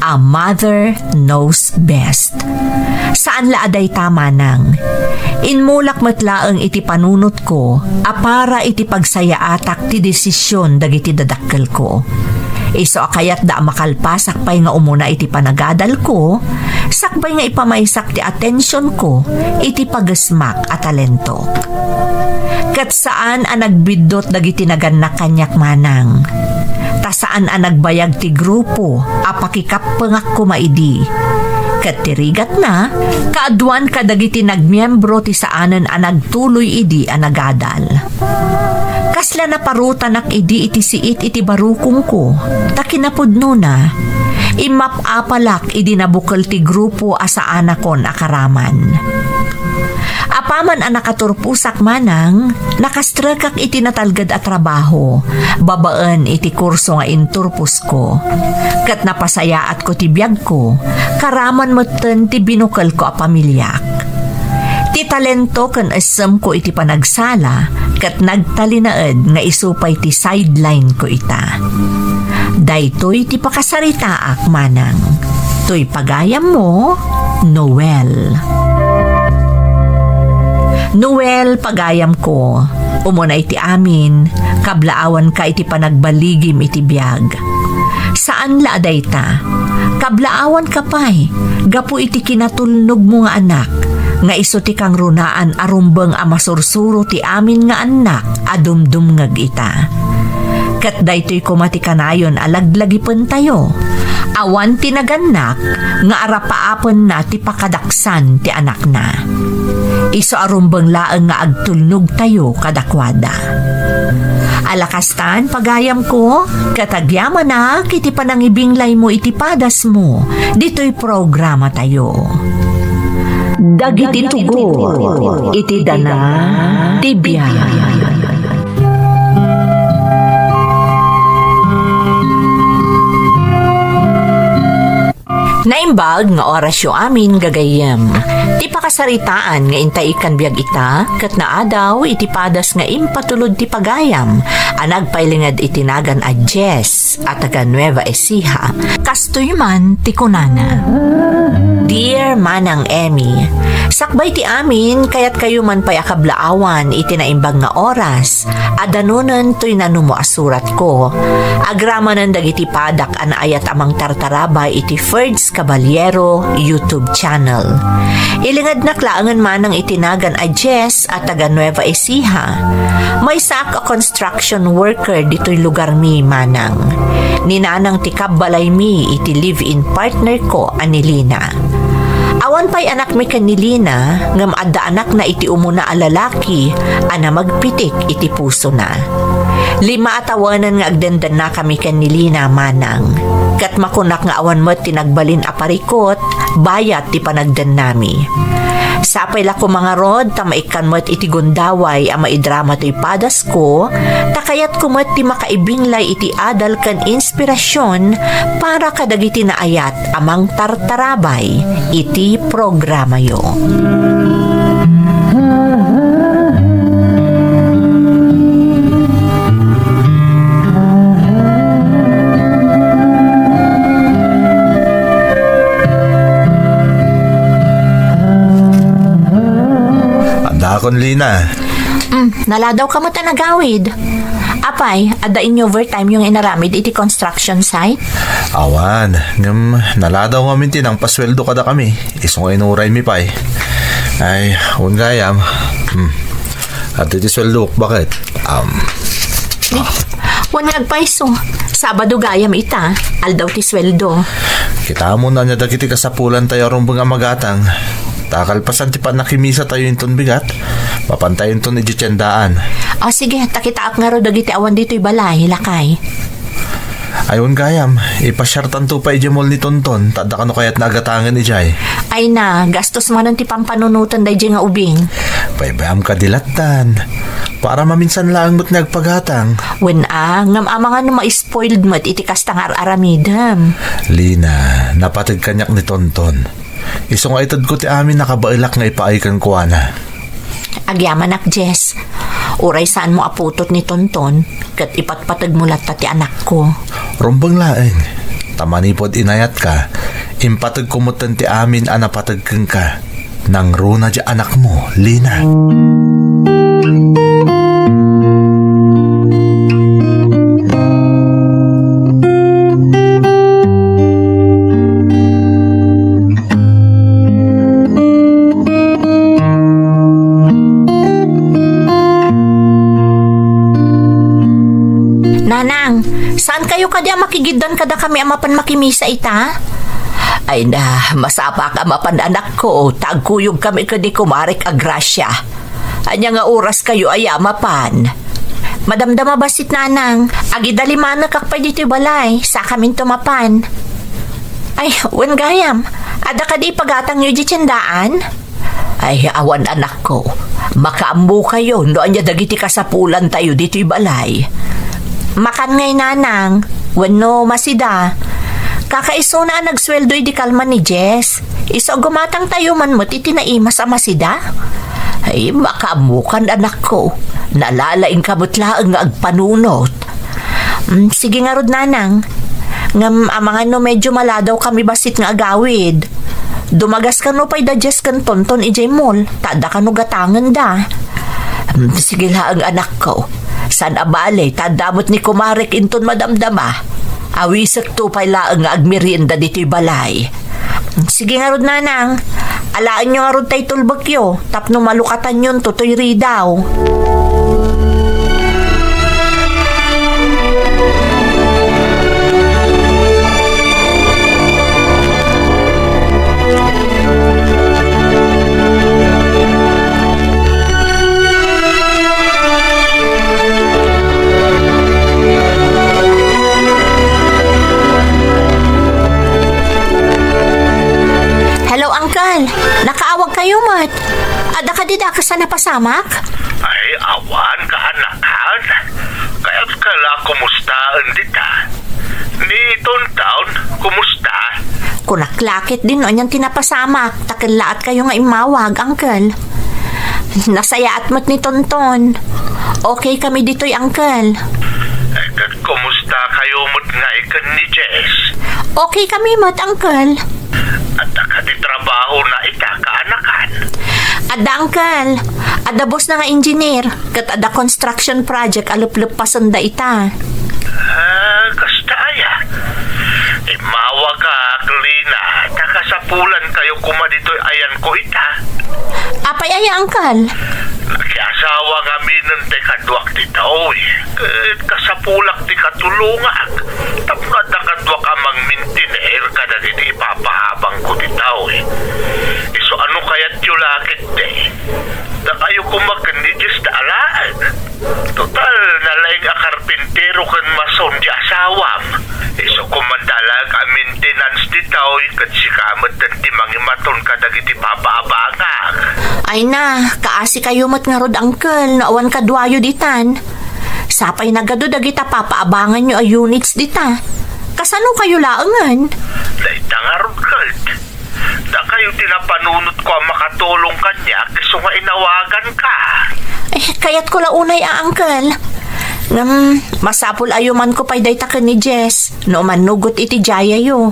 a mother knows best. Saan la a dayta, Manang. Inmulak met laeng iti panunotko a para iti pagsayaatak ti desisyon dagiti dadakkelko. Isu a kayatda a makalpasak pay nga umuna iti panagadalko, sakbay nga ipamaysak ti atensionko iti pagesmak a talentok. Ket saan a nagbiddut dagiti nagannak kaniak, Manang. Ta saan a nagbayag ti grupo a pakikappengak koma idi. Ket ti rigatna, kaaduan kadagiti nagmiembro ti saanen a nagtuloy idi a nagadal. Kasla naparutanak idi iti siit iti barukongko, ta kinapudnona, immap-apalak idi nabukel ti grupo a saanakon a karaman. Apaman a nakaturposak manang, nakastrekak iti natalged a trabaho, babaen iti kurso nga inturposko. Ket napasayaatko ti biagko, karaman metten ti binukelko a pamiliak. Ti talento ken essemko iti panagsala ket nagtalinaed nga isu pay ti sideline ko ita. Daytoy ti pakasaritaak manang. Toy pagayammo, Noel. Noel, pagayamko, umuna iti amin, kablaawanka iti panagbaligim iti biag. Saan la a dayta, kablaawanka pay gapu iti kinatulnogmo nga anak, nga isu ti kangrunaan a rumbeng a masursuro ti amin nga annak a dumdumngeg ita. Ket daytoy koma ti kanayon a laglagipentayo. Awan ti nagannak nga arapaapenna ti pakadaksan ti anakna. Isu a rumbeng laeng nga agtulnogtayo kadakuada. Ala kastan, pagayamko, ket agyamanak iti panangibinglaymo iti padasmo ditoy programatayo. Dagiti tugot iti dana ti biag. Naimbag nga orasyo amin, gagayyem. Ti pakasaritaan nga intay ikkan biag ita, ket naadaw iti padas nga impatulod ti pagayam a nagpailinged iti nagan a Jess a taga Nueva Ecija. Kastoy man ti kunana, Dear Manang Emmy, sakbay ti amin, kayatkayo man pay a kablaawan iti naimbag nga oras, a danonen toy nanumo a suratko. Agramanen dagiti padak a naayat a mangtartarabay iti Ferds Caballero YouTube channel. Ilingednak laengen manang iti nagan a Jess a taga Nueva Ecija. Maysaak a construction worker ditoy lugarmi, manang. Ni nanang ti kabbalaymi iti live-in partner ko a ni Lina. Awan pay anakmi ken ni Lina, ngem adda anakna iti umuna a lalaki a namagpitik iti pusona. Lima a tawenan nga agdendennakami ken ni Lina, manang. Ket makunak nga awan met ti nagbalin a parikot bayat ti panagdennami. Sapay la koma ngarud ta maikkan met iti gundaway a maidrama toy padasko, ta kayatko met ti makaibinglay iti adal ken inspirasyon para kadagiti naayat a mangtartarabay iti programayo. Adakon, Lina. Mm, naladawka met a nagawid. Apay, adda in-overtime-yo nga inaramid iti construction site? Awan, ngem naladaw ngamin ti nangpasueldo kadakami. Isu nga inuraymi pay. Ay, wen gayam. Hmm. Adda ti sueldok, baket? Um, Di, wen nga agpayso. Sabado gayam ita, aldaw ti sueldo. Kitamon ania dagiti kasapulantayo a rumbeng a magatang. Ta kalpasan ti pannakimisatayo inton bigat, mapantayo inton idiay tiendaan. O sige, ta kitaak ngarud dagiti awan ditoy balay, lakay. Ay, wen gayam, ipasiartanto pay idiay mall ni Tonton, ta adda kano kayatna a gatangen idiay. Ay na, gastos manen ti pampanunoten daydiay nga ubing. Baybayam kadi lattan. Para maminsan laeng met nga agpagatang. Wen a, ngem amangan no ma-spoiled met iti kasta nga ar-aramidem. Lina, napateg kaniak ni Tonton. Isu nga itedko ti amin a kabaelak nga ipaay kenkuana. Agyamanak, Jess. Uray saanmo a putot ni Tonton, ket ipatpategmo latta ti anakko. Rumbeng laeng, ta manipud inayatka, impategko metten ti amin a napateg kenka. Nangruna diay anakmo, Lina. Nanang, saan kayo kadi a makigiddan kadakami a mapan makimisa ita? Ay na, masapaka mapan, anakko, ta agkuyogkami ken ni kumarek a Gracia. Ania nga oras kayo aya mapan? Madamdama bassit, nanang. Agidalimanekak pay ditoy balay, sakaminto mapan. Ay, wen gayam, adda kadi ipagatangyo idiay tiendaan? Ay, awan, anakko. Makaammokayo no ania dagiti kasapulantayo ditoy balay. Makan ngay, nanang, wenno masida. Kakaisuna a nagsueldo idi kalman ni Jess. Isu a gumatangtayo man met iti naimas a masida. Ay, makaammokan, anakko. Nalalaingka met laeng nga agpanunot. Mm, sige ngarud, nanang. Ngem amangan no medyo maladawkami bassit nga agawid. Dumagas kano pay da Jess ken Tonton idiay mall, ta adda kano gatangenda. Mm, sige laeng, anakko. Saan a bale, ta adda met ni kumarek inton madamdama. Awisekto pay laeng nga agmerienda ditoy balay. Sige ngarud, nanang. Alaenyo ngarud tay tulbekyo tapno malukatanyonto toy ridaw. Hello, Uncle. Nakaawag kayo met. Adda kadi dakes a napasamak? Ay, awan, kaanakan. Kayat ka la kumustaen dita. Ni Tonton, kumusta? Kunak la ketdin no anian ti napasamak, ta kellaat kayo nga immawag, Uncle. Nasayaat met ni Tonton. Okay kami ditoy, Uncle. Eh, ket kumusta kayo met ngay ken ni Jess? Okay kami met, Uncle. Adda kadi trabahona ita, kaanakan? Adda, Uncle. Adda boss na nga engineer, ket adda construction project a lepleppasenda ita. Ah, kasta aya. Immawagak, Lina, ta kasapulan kayo koma ditoy ayanko ita. Apay aya, Uncle? Nakiasawa ngaminen ti kaduak ditoy. Ket kasapulak ti katulongak. Tapno adda kaduak a mangmintener kadagiti ipapaabangko ditoy. Isu a no kayatyo la ketdi, dakayo koma ken ni Jess ta alaen. Total, nalaing a karpintero ken mason ti asawam. Isu koma ti alaek a maintenance ditoy ket sika metten ti mangimaton kadagiti papaabangak. Ay na, kaasi kayo met ngarud, Uncle, no awan kaduayo ditan. Sapay nagadu dagita papaabanganyo a units dita. Kasano kayo laengen? Dayta ngarud ket. Dakayo ti napanunotko a makatulong kaniak isu nga inawaganka. Eh, kayatko la unay a, Uncle. Ngem, masapul a yumanko pay dayta ken ni Jess no mannugot iti diayayo.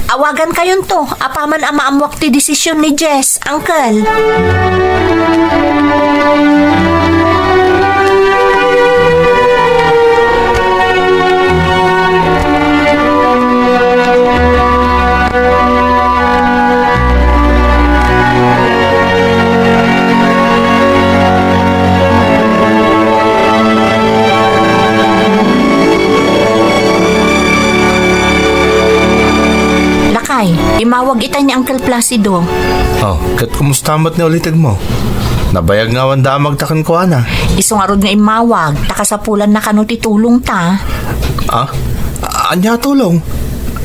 Awagankayonto apaman a maammuak ti desisyon ni Jess, Uncle. Lakay, imawag itay ni Uncle Placido. Oh, ket kumusta met ni ulitegmo? Nabayag nga awan damagta kenkuana. Isu ngarud nga immawag, ta kasapulanna kano ti tulongta. Ah? Ania a tulong?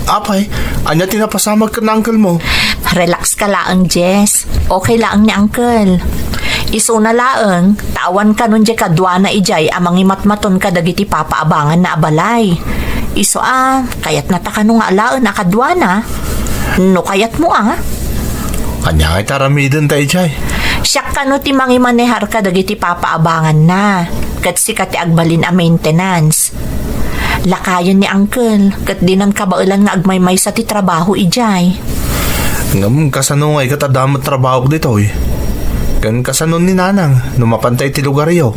Apay, ania ti napasamak ken ni uncle mo? Relax ka laeng, Jess. Okay laeng ni uncle. Isuna laeng, ta awan kanon diay kaduana idiay a mangimatmaton kadagiti papaabanganna a balay. Isu a, kayatna ta kano nga alaen a kaduana. No kayatmo a. Ania nga ita aramidenta idiay? Siak kano ti mangimanehar kadagiti papaabanganna. Ket sika ti agbalin a maintenance. Lakayen ni uncle, ket dinan kabaelan nga agmaymaysa ti trabaho idiay. Ngem kasano ngay ket adda met trabahok ditoy? Ken kasano ni nanang no mapantay ti lugaryo?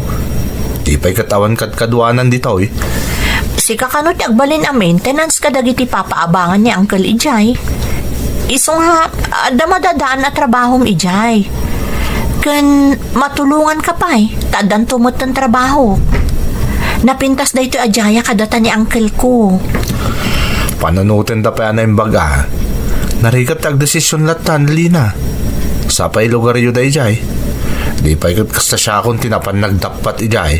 Di pay ket awan kadkaduanan ditoy. Sika kano ti agbalin a maintenance kadagiti papaabangan ni uncle idiay. Isu nga, adda madadaan a trabahom idiay. Ken matulongan ka pay, ta addanto metten trabaho. Napintas daytoy a diayak a data ni uncle ko. Panunotenda pay a naimbag a. Narigat ti agdesision lattan, Lina. Sapay lugaryo daydiay. Di pay ket kasta siakon ti napan nagdappat idiay.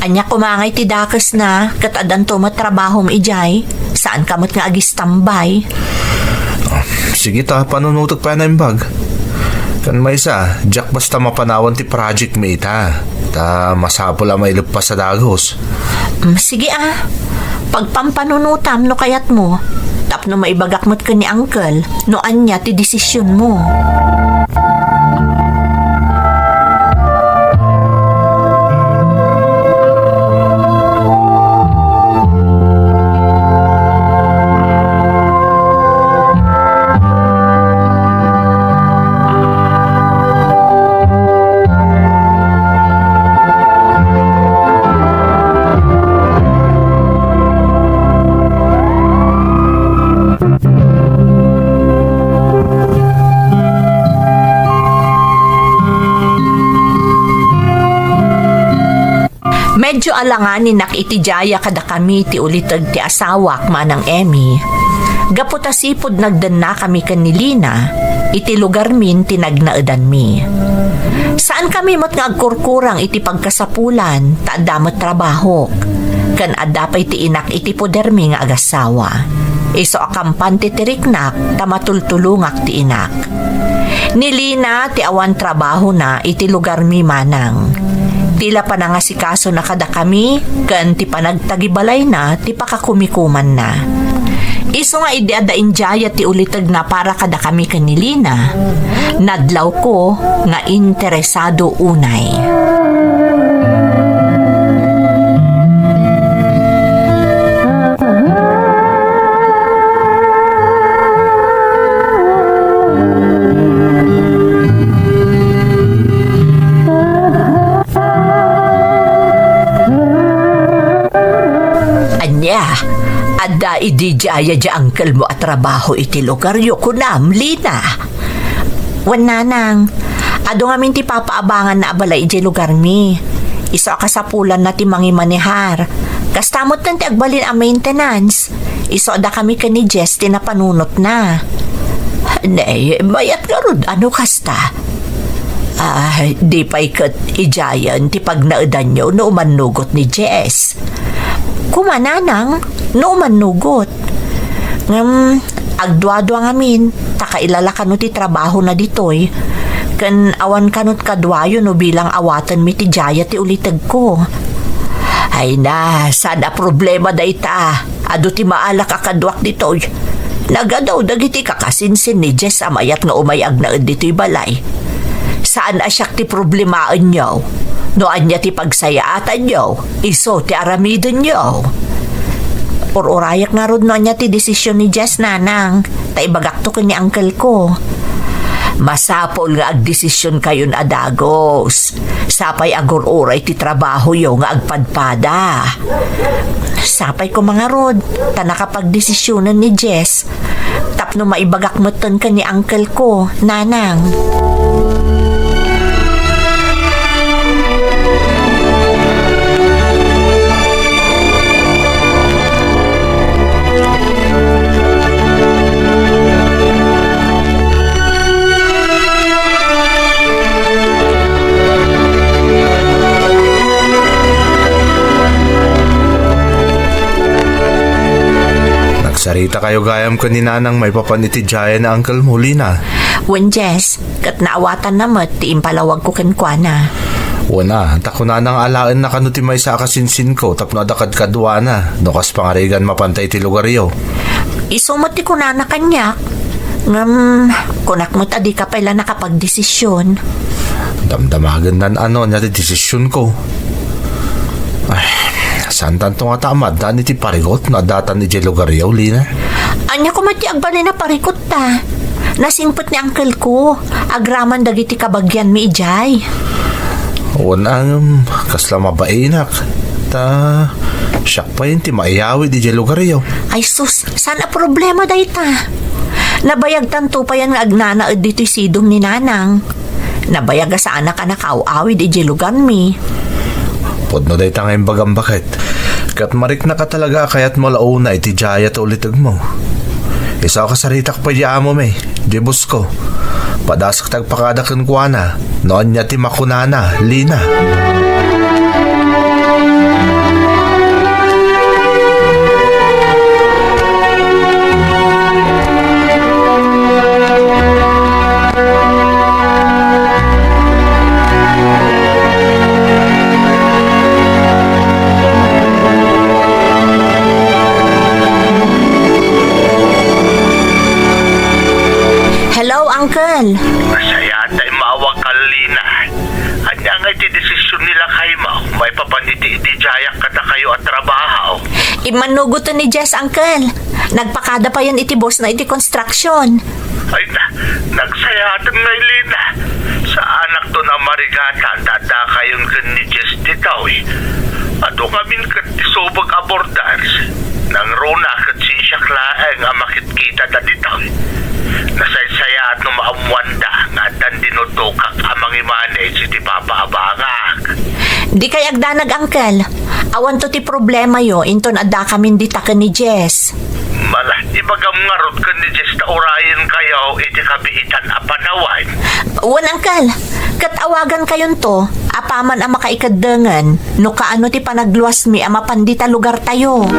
Ania koma ngay ti dakesna ket addanto met trabahom idiay? Saanka met nga agistambay? Ah, sige ta, panunotek pay a naimbag. Ken maysa, diak basta mapanawan ti project mi ita. Ta masapul a maileppas a dagus. Mm, sige a. Pagpampanunotam no kayatmo. Tapno maibagak met ken ni Uncle no ania ti desisionmo. Medyo alanganinak iti diay a kadakami ti uliteg ti asawak, Manang Emmy, gapu ta sipud nagdennakami ken ni Lina iti lugarmin ti nagnaedanmi. Saankami met nga agkurkurang iti pagkasapulan ta adda met trabahok, ken adda pay ti inak iti podermi nga agassawa. Isu a kampan ti tiriknak ta matultulongak ti inak. Ni Lina ti awan trabahona iti lugarmi, Manang. Ti la panangasikasona kadakami ken ti panagtagibalayna ti pakakumikumanna. Isu nga idi adda indiaya ti ulitegna para kadakami ken ni Lina, nadlawko nga interesado unay. Ania, adda idi diay a uncle mo a trabaho iti lugaryo, kunam, Lina? Wen, Nanang, adu ngamin ti papaabanganna a balay idiay lugarmi. Isu a kasapulanna ti mangimanehar. Kasta metten ti agbalin a maintenance. Isu a dakami ken ni Jess ti napanunotna. Ne, mayat ngarud a no kasta. Ah, di pay ket idiayen ti pagnaedanyo no umannugot ni Jess. Kuma, Nanang, no umannugot. Ngem, agduadua ngamin, ta kailala kano ti trabahona ditoy, ken awan kanot kaduayo no bilang awatenmi ti diay ti ulitegko. Ay na, saan a problema dayta. Adu ti maalak a kaduak ditoy. Nagadu dagiti kakasinsin ni Jess a mayat nga umay agnaed ditoy balay. Saan a siak ti problemaenyo. No ania ti pagsayaatanyo, isu ti aramidenyo. Ur-urayak ngarud no ania ti desisyon ni Jess, Nanang, ta ibagakto ken ni uncle ko. Masapul nga agdesisyon kayon a dagus. Sapay agur-uray ti trabahoyo nga agpadpada. Sapay koma ngarud, ta nakapagdesisyonen ni Jess. Tapno maibagak metten ken ni uncle ko, Nanang. Nagsarita kayo gayam ken ni Nanang maipapan iti diayen a uncle mo, Lina? Wen, Jess, ket naawatanna met ti impalawagko kenkuana. Wen a, ta kunana nga alaenna kano ti maysa a kasinsinko tapno adda kadkaduana, no kas pangarigan mapanta iti lugaryo. Isu met ti kunana kaniak. Ngem, kunak met a dika pay la nakapagdesisyon. Damdamagennan a no ania ti desisyonko. Ay, saantanto ngata a maaddaan iti parigot no addatan idiay lugaryo, Lina? Ania koma ti agbalin a parigutta? Nasingpet ni uncle ko, agraman dagiti kabagianmi idiay. Wen a ngem, kasla mabainak. Ta, siak pay ti maiyawid idiay lugaryo. Ay sus, saan a problema dayta? Nabayagtanto payen nga agnanaed ditoy sidong ni Nanang. Nabayag a saanak a nakaaw-awid idiay lugarmi. Pudno dayta nga imbagam, baket. Ket mariknak a talaga a kayatmo la una iti diay a ulitegmo. Isu a kasaritak pay di amomi, di boss ko. Padasek ti agpakada kenkuana no ania ti makunana, Lina. Hello, Uncle. Nasayaat ta immawag, Lina. Ania ngay ti desisyon ni lakaymo maipapan iti ididiayak kadakayo a trabaho? Immannugoten ni Jess, Uncle. Nagpakada payen iti boss na iti construction. Ay na, nagsayaaten ngay, Lina. Saanakton a marigatan ta addakayon ken ni Jess ditoy. Adu ngamin ket ti subek a borders. Nangruna ket siak laeng a makitkitada ditoy. Nasaysayaat no maammoanda nga addan dinutokak a mangimanage iti papaabangak. Dikay agdanag, Uncle. Awanto ti problemayo inton addakamin dita ken ni Jess. Mala, ibagam ngarud ken ni Jess ta urayenkayo iti kabiitan a panawen. Wen, Uncle. Ket awagankayonto apaman a makaikeddengen no kaano ti panagluasmi a mapan dita lugartayo.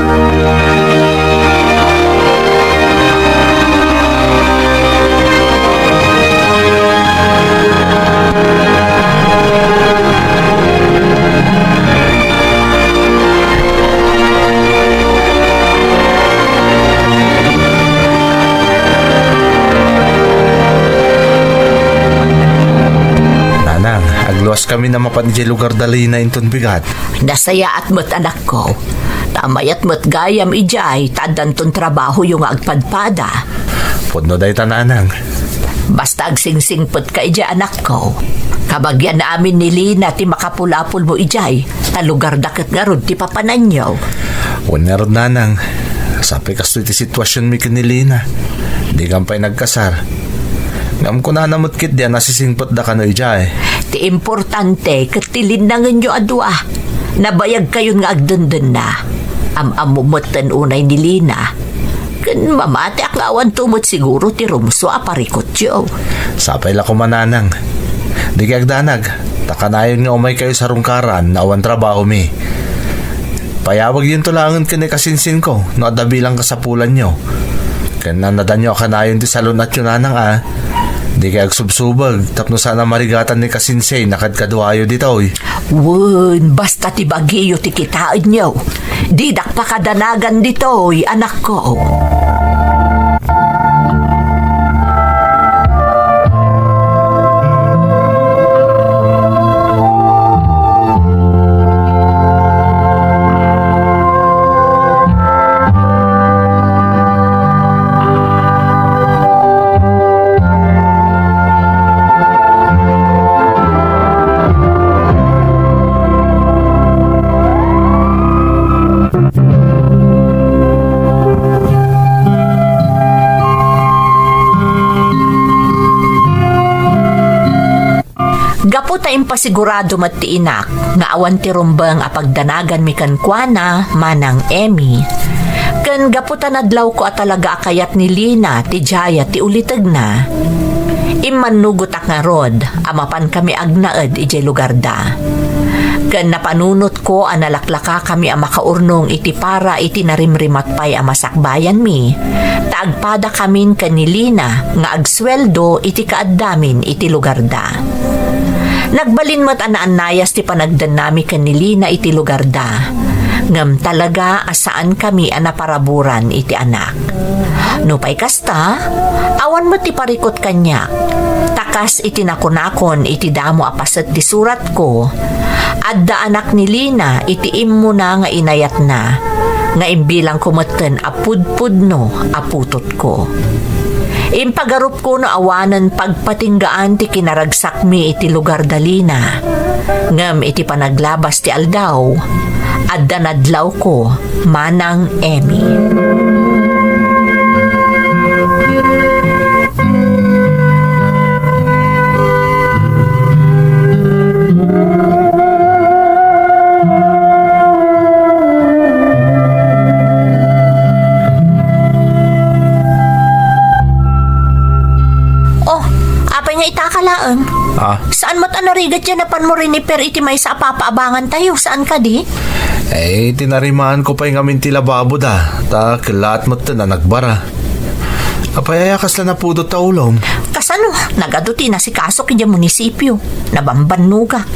Nanang, agluaskamin a mapan idiay lugarda Lina inton bigat. Nasayaat met, anakko. Ta mayat met gayam idiay ta addanton trabahoyo nga agpadpada. Pudno dayta, Nanang. Basta agsingsingpetka idiay, anakko. Kabagian amin ni Lina ti makapulapolmo idiay, ta lugarda ket ngarud ti papananyo. Wen ngarud, Nanang. Sapay kastoy ti situasionmi ken ni Lina. Dikam pay nagkasar. Ngem kunana met ketdi a nasisingpetda kano idiay. Ti importante ket ti linnangenyo a dua. Nabayagkayon nga agdendenna. Am-ammo metten unay ni Lina. Ken mamatiak nga awanto met siguro ti rumsua a parikutyo. Sapay la koma, Nanang. Dikay agdanag, ta kanayon nga umaykayo sarungkaran no awan trabahomi. Payawagyonto laengen ken ni kasinsinko no adda bilang kasapulanyo. Ken annadanyo a kanayon ti salun-atyo, Nanang, a. Dikay agsubsubeg tapno saan a marigatan ni kasinsin a kadkaduayo ditoy. Wen, basta ti bagiyo ti kitaenyo. Didak pakadanagan ditoy, anakko. Gapu ta impasigurado met ti inak nga awan ti rumbeng a pagdanaganmi kenkuana, Manang Emmy, ken gapu ta nadlawko a talaga a kayat ni Lina ti Jaya ti ulitegna, immannugotak ngarud a mapankami agnaed idiay lugarda. Ken napanunotko a nalaklakakami a makaurnong iti para iti narimrimat pay a masakbayanmi, ta agpadakamin ken ni Lina nga agsueldo iti kaaddamin iti lugarda. Nagbalin met a naannayas ti panagdennami ken ni Lina iti lugarda, ngem talaga a saankami a naparaburan iti anak. Nupay kasta, awan met ti parikut kaniak. Ta kas iti nakunakon iti damo a paset ti suratko, adda anak ni Lina iti immuna nga inayatna, nga imbilangko metten a pudpudno a putotko. Impagarupko no awanen pagpatinggaan ti kinaragsakmi iti lugarda Lina, ngem iti panaglabas ti aldaw, adda nadlawko, Manang Emmy. Ah? Saan met a narigat diay napanmo riniper iti maysa a papaabangantayo? Saan kadi? Eh, tinarimaanko pay ngamin ti lababoda, ta kellaat metten a nagbara. Apay aya kasla napudot ta ulom? Kasano? Nagadu ti inasikaso idiay munisipio. Nabambannogak.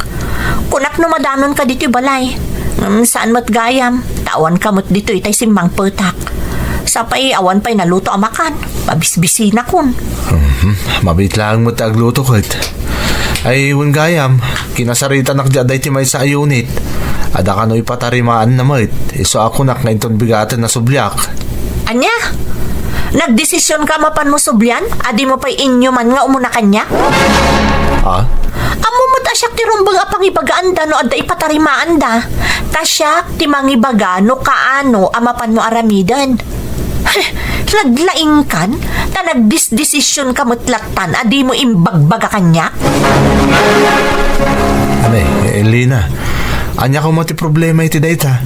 Kunak no madanonka ditoy balay. Ngem saan met gayam, ta awanka met ditoy tay simmangpetak. Sapay awan pay naluto a makan. Mabisbisinakon. Mhm. Mabiit laeng met ti agluto ket. Ay, wen gayam, kinasaritanak diay adda iti maysa a unit. Adda kano ipatarimaanna met. Isu a kunak nga inton bigaten a subliak. Ania? Nagdesisionka a mapanmo sublian? A dimo pay inyuman nga umuna kaniak? Ah? Ammom met a siak ti rumbeng a pangibagaanda no adda ipatarimaanda. Ta siak ti mangibaga no kaano a mapanmo aramiden. Heh, laglaingkan, ta nagdisdesisionka met lattan a dimo imbagbaga kaniak? Anay, Elena, ania koma ti problema iti dayta?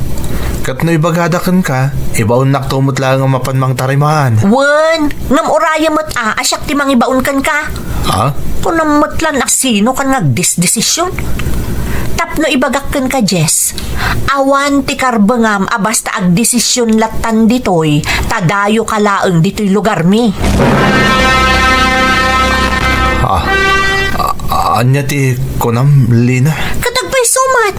Ket no ibagada kenka, ibaonnakto met laeng a mapan mangtarimaan. Wen, ngem urayem met a, a siak ti mangibaon kenka. Ha? Kunam met lan a sinokan nga agdisdesision. Tapno ibagak kenka, Jess, awan ti karbengam a basta agdesision lattan ditoy, ta dayoka laeng ditoy lugarmi. Ah, a-, ania ti kunam, Lina? Ket agpayso met.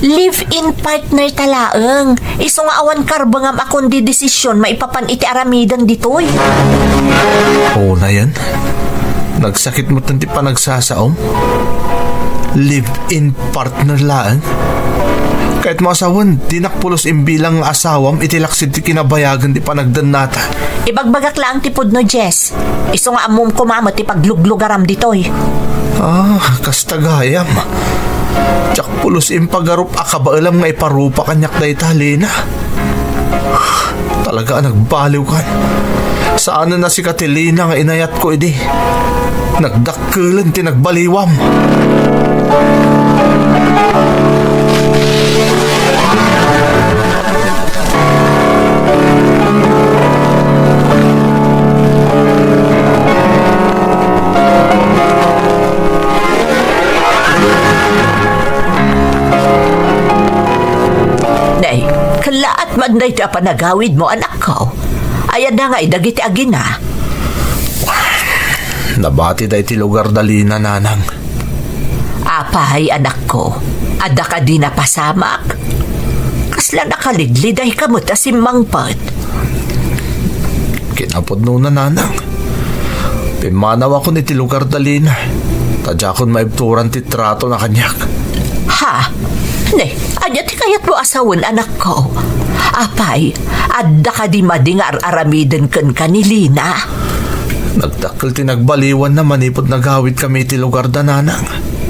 Live-in partner ta laeng. Isu nga awan karbengam a kondidesision maipapan iti aramiden ditoy. Unayen? Nagsakit met ti panagsasaom? Live-in partner laeng? Kayatmo a sawen, dinak pulos imbilang nga asawam iti laksid ti kinabayagan ti panagdennata. Ibagbagak laeng ti pudno, Jess. Isu nga ammom koma met ti pagluglugaram ditoy. Ah, kasta gayam. Diak pulos impagarup a kabaelam nga iparupa kaniak dayta, Lina. Talaga a nagbaliwkan. Saanen a sika ti Lina nga inayatko idi. Nagdakkelen ti nagbaliwam. Nay, kellaat man daytoy a panagawidmo, anakko. Ayanna ngay dagiti agina? Nabatida iti lugarda Lina, nanang. Apay, anakko, adda kadi napasamak? Kasla nakalidlidayka met a simmangpet. Kinapudnona, nanang. Pimmanawakon iti lugarda Lina, ta diakon maibturan ti tratona kaniak. Ha? Ne, ania ti kayatmo a sawen, anakko? Apay, adda kadi madi nga ar-aramiden kenka ni Lina? Nagdakkel ti nagbaliwanna manipud nagawidkami iti lugarda, nanang.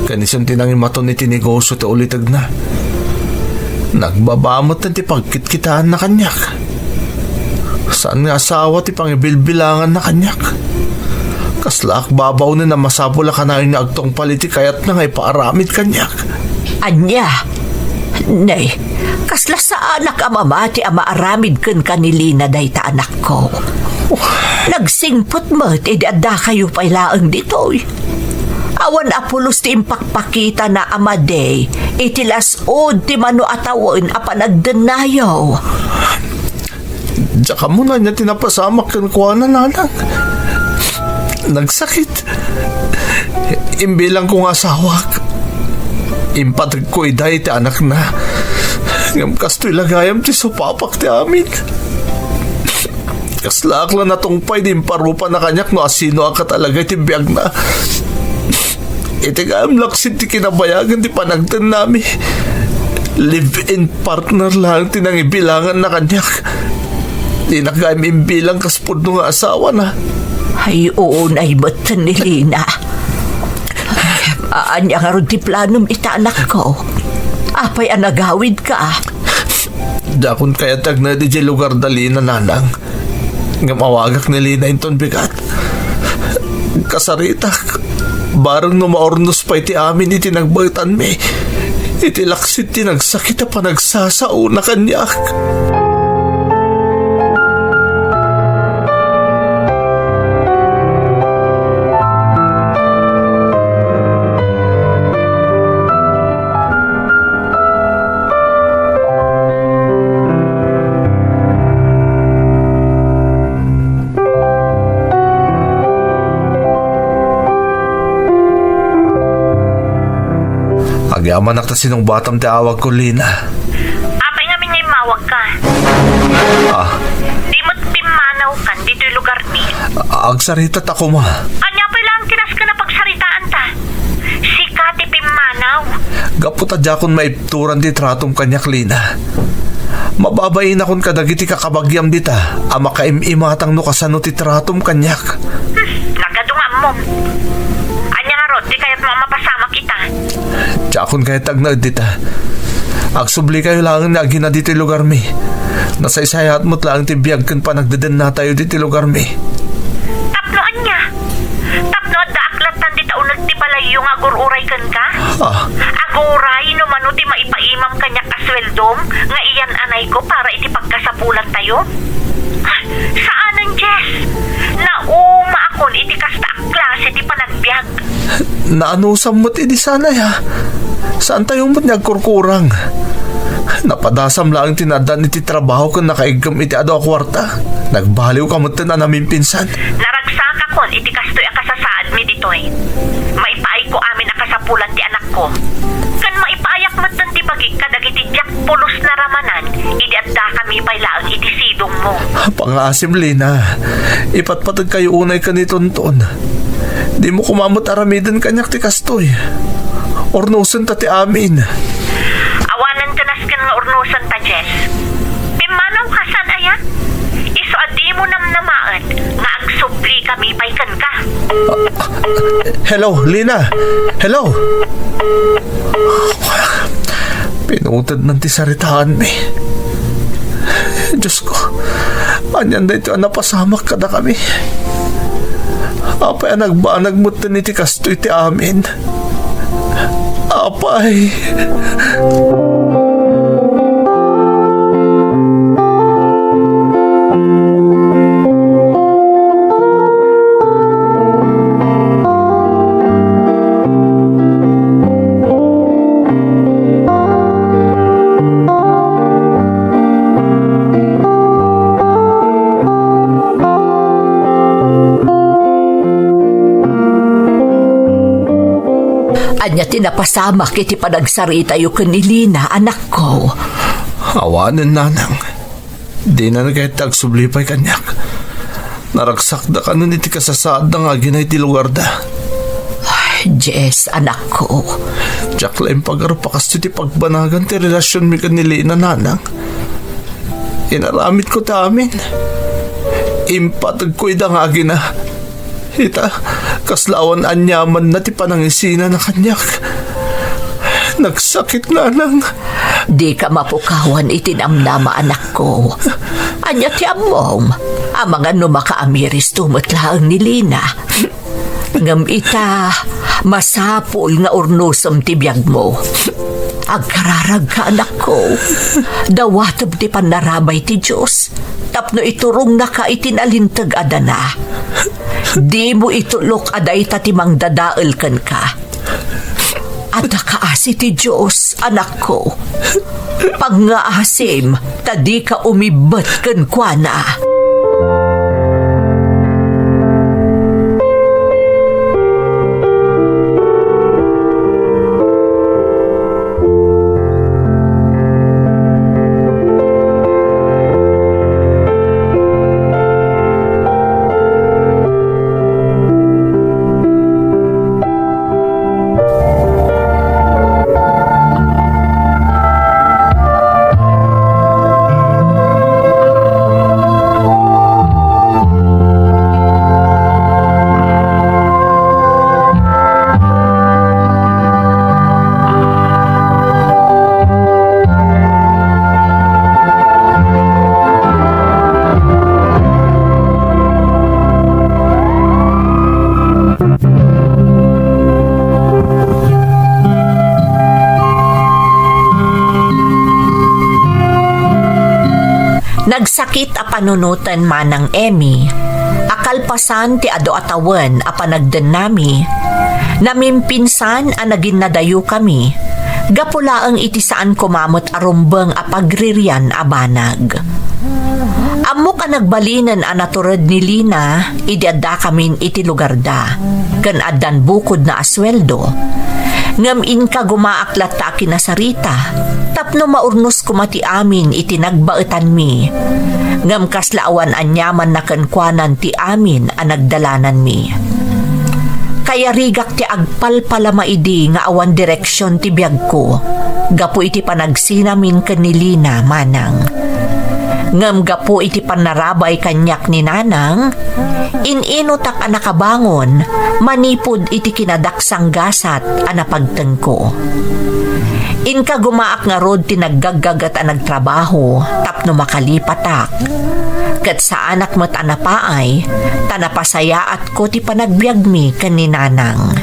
Ken isun ti nangimaton iti negosio ti ulitegna. Nagbaba met ti pagkitkitaanna kaniak. Saan nga asawa ti pangibilbilanganna kaniak. Kaslaak babaonen a masapul a kanayon nga agtungpal iti kayatna nga ipaaramid kaniak. Ania? Nay, kasla saanak a mamati a maaramid kenka ni Lina dayta, anakko. Nagsingpet met idi addakayo pay laeng ditoy. Awan a pulos ti impakpakitana a madi iti las-ud ti mano a tawen a panagdennayo. Diak ammo no ania ti napasamak kenkuana, nanang. Nagsakit. Imbilangko nga asawak. Impategko ida iti anakna. Ngem kastoy la gayam ti supapak ti amin. Kaslaak la natungpay di imparupana kaniak no asino a katalaga iti biagna. Iti gayam laksid ti kinabayagan ti panagdennami. Live-in partner laeng ti nangibilanganna kaniak. Dinak gayam imbilang kas pudno nga asawana. Ay, unay met ni Lina. Ania ngarud ti planom ita, anakko? Apay a nagawidka? Dakon kayat agna idiay lugarda Lina, nanang. Ngem awagak ni Lina inton bigat. Kasaritak, bareng no maurnos pay ti amin iti nagbaetanmi, iti laksid ti nagsakit a panagsasaona kaniak. Amanak ta sinungbatam ti awagko, Lina. Apay ngamin nga immawagka? Ah. Di met pimmanaw kan ditoy lugarmi. Agsarita ta koma. Ania pay laeng ti nasken a pagsaritaanta? Sika ti pimmanaw. Gapu ta diakon maibturan ti tratom kaniak, Lina. Mababainakon kadagiti kakabagiam dita a makaim-imatang no kasano ti tratom kaniak. Hmm, nagadu nga ammom. Ania ngarud ti kayatmo a mapasamak ita? Diakon kayat agnaed dita. Agsubli kayo laeng ni Agina ditoy lugarmi. Nasaysayaat met laeng ti biag ken panagdedennatayo ditoy lugarmi. Tapno ania? Tapno addaak lattan dita uneg ti balayyo nga agur-uray kenka? Ah. Aguray no mano ti maipaimam kaniak a sueldom nga iyan-anayko para iti pagkasapulantayo? Ah, saanen, Jess. Naumaakon iti kasta a klase ti panagbiag. Naanusam met idi sanay, ha? Saantayo met nga agkurkurang. Napadasam laeng ti naaddan iti trabaho ken nakaiggem iti adu a kuarta. Nagbaliwka metten a namimpinsan. Naragsakakon iti kastoy a kasasaadmi ditoy. Maipaayko amin a kasapulan ti anakko. Ken maipaayak metten ti bagik kadagiti diak pulos naramanan idi addakami pay laeng iti sidongmo. Pangaasim, Lina. Ipatpategkayo unay ken ni Tonton. Dimo koma met aramiden kaniak ti kastoy. Urnosenta ti amin. Awanen ti nasken nga urnosenta, Jess. Pimmanawka, saan aya? Isu a dimo namnamaen nga agsublika mipay kenka. Hello, Lina. Hello. Pinutednan ti saritaanmi. Diosko, anian daytoy a napasamak kadakami? Apay a nagbanag metten iti kastoy ti amin? Apay. Ania ti napasamak iti panagsaritayo ken ni Lina, anakko? Awanen, nanang. Dina kayat agsubli pay kaniak. Naragsakda kanon iti kasasaadda nga agina iti lugarda. Ay, Jess, anakko. Diak la impagarup a kastoy ti pagbanagan ti relasionmi ken ni Lina, nanang. Inaramidko ti amin. Impategko ida nga agina. Ita, kasla awan aniamanna ti panangisinana kaniak. Nagsakit, nanang. Dika mapukawan iti namnama, anakko. Ania ti ammom? Amangan no makaamiristo met laeng ni Lina. Ngem ita, masapul nga urnosem ti biagmo. Agkararagka, anakko. Dawatem ti pannarabay ti Dios tapno iturongnaka iti nalinteg a dana. Dimo itulok a dayta ti mangdadael kenka. Adda kaasi ti Dios, anakko. Pangngaasim ta dika umibbet kenkuana. Nagsakit a panunoten Manang Emmy a kalpasan ti adu a tawen a panagdennami, namimpinsan a naginnadayokami gapu laeng iti saan koma met a rumbeng a pagririan a banag. Ammok a nagbalinen a natured ni Lina idi addakamin iti lugarda, ken addan bukodna a sueldo. Ngem inkagumaak latta a kinasarita, tapno maurnos koma ti amin iti nagbaetanmi. Ngem kasla awan aniamanna kenkuanan ti amin a nagdalananmi. Kayarigak ti agpalpalama idi nga awan direksion ti biagko, gapu iti panagsinamin ken ni Lina, manang. Ngem gapu iti pannarabay kaniak ni Nanang, in-inutak a nakabangon manipud iti kinadaksanggasat a napagtengko. Inkagumaak ngarud ti naggaggaget a nagtrabaho tapno makalipatak. Ket saanak met a napaay, ta napasayaatko ti panagbiagmi ken ni Nanang.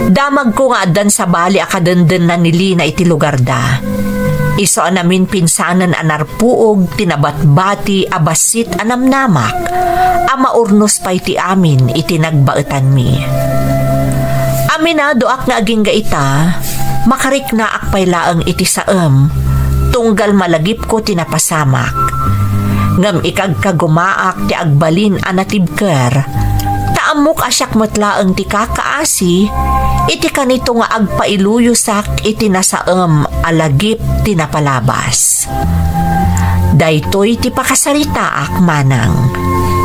Damagko nga addan sabali a kadendenna ni Lina iti lugarda. Isu a naminpinsanen a narpuog ti nabatbati a bassit a namnamak a maurnos pay ti amin iti nagbaetanmi. Aminadoak nga agingga ita, makariknaak pay laeng iti saem, tunggal malagipko ti napasamak. Ngem ikagkagumaak ti agbalin a natibker, ta ammok a siak met laeng ti kakaasi iti kanito nga agpailuyosak iti nasaem a lagip ti napalabas. Daytoy ti pakasaritaak, manang.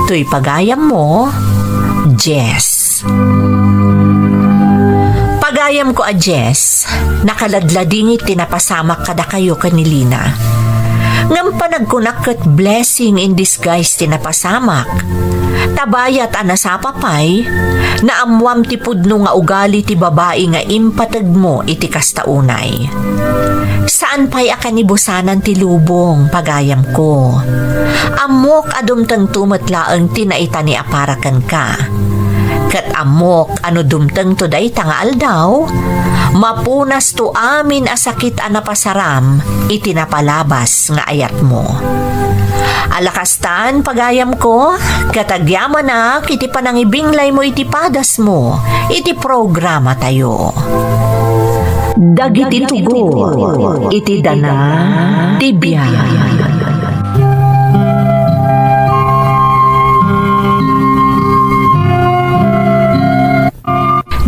Toy pagayammo, Jess. Pagayamko a Jess, nakaladladingit ti napasamak kadakayo ken ni Lina. Ngem panagkunak ket blessing in disguise ti napasamak. Ta bayat a nasapa pay, naammoam ti pudno nga ugali ti babai nga impategmo iti kasta unay. Saan pay a kanibusanan ti lubong, pagayamko. Ammok a dumtengto met laeng ti naitani a para kenka. Ket ammok a no dumtengto dayta nga aldaw, mapunasto amin a sakit a napasaram iti napalabas nga ayatmo. Ala kastan, pagayamko, ket agyamanak iti panangibinglaymo iti padasmo iti programatayo. Dagiti tugot iti dana ti biag.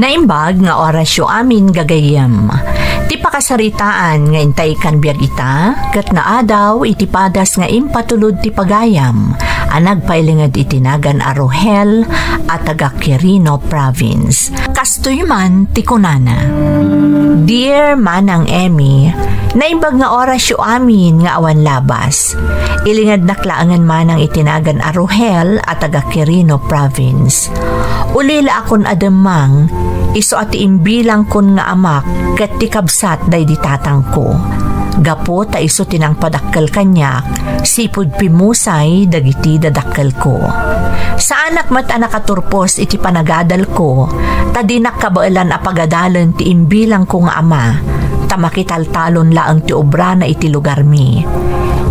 Naimbag nga orasyo amin, gagayyem. Ti pakasaritaan nga intay kan biag ita, ket naadaw iti padas nga impatulod ti pagayam a nagpailinged iti nagan a Rohel a taga Quirino Province. Kastoy man ti kunana, Dear Manang Emmy, naimbag nga orasyo amin nga awan labas. Ilingednak laengen manang iti nagan a Rohel a taga Quirino Province. Ulilaakon a demmang, isu a ti imbilangkon nga amak ket ti kabsat daydi tatangko. Gapu ta isu ti nangpadakkel kaniak, sipud pimmusay dagiti dadakkelko. Saanak met a nakaturpos iti panagadalko, ta dinak kabaelan a pagadalen ti imbilangko nga ama, ta makitaltalon laeng ti obrana iti lugarmi.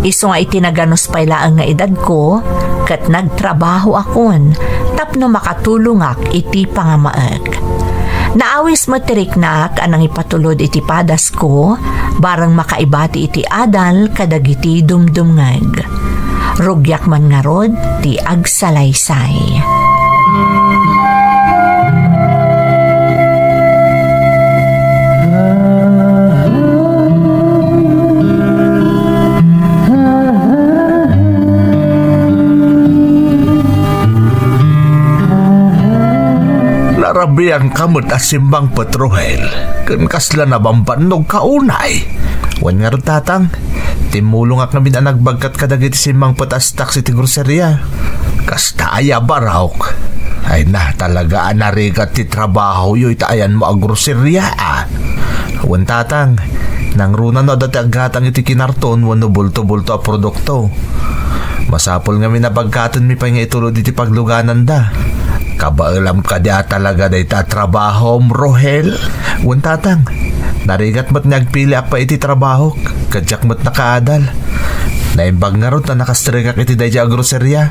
Isu nga iti naganus pay laeng nga edadko, ket nagtrabahoakon tapno makatulongak iti pangamaek. Naawis met ti riknak a nangipatulod iti padasko, bareng makaibati iti adal kadagiti dumdumngeg. Rugiak man ngarud ti agsalaysay. Narabiangka met a simmangpet, Rohel, ken kasla nabambannogka unay. Wen ngarud, tatang, timmulongak ngamin a nagbagkat kadagiti simmangpet a stocks iti groceria. Kasta aya, barok? Ay na, talaga a narigat ti trabahoyo iti ayanmo a groceria, a. Wen, tatang, nangruna no adda ti aggatang iti kinarton wenno bulto-bulto a produkto. Masapul ngamin a bagkatenmi pay nga itulod iti paglugananda. Kabaelam kadi a talaga dayta a trabahom, Rohel? Wen, tatang, narigat met nga agpiliak pay iti trabahok, ket diak met nakaadal. Naimbag ngarud ta nakastrekak iti daydiay a groceria.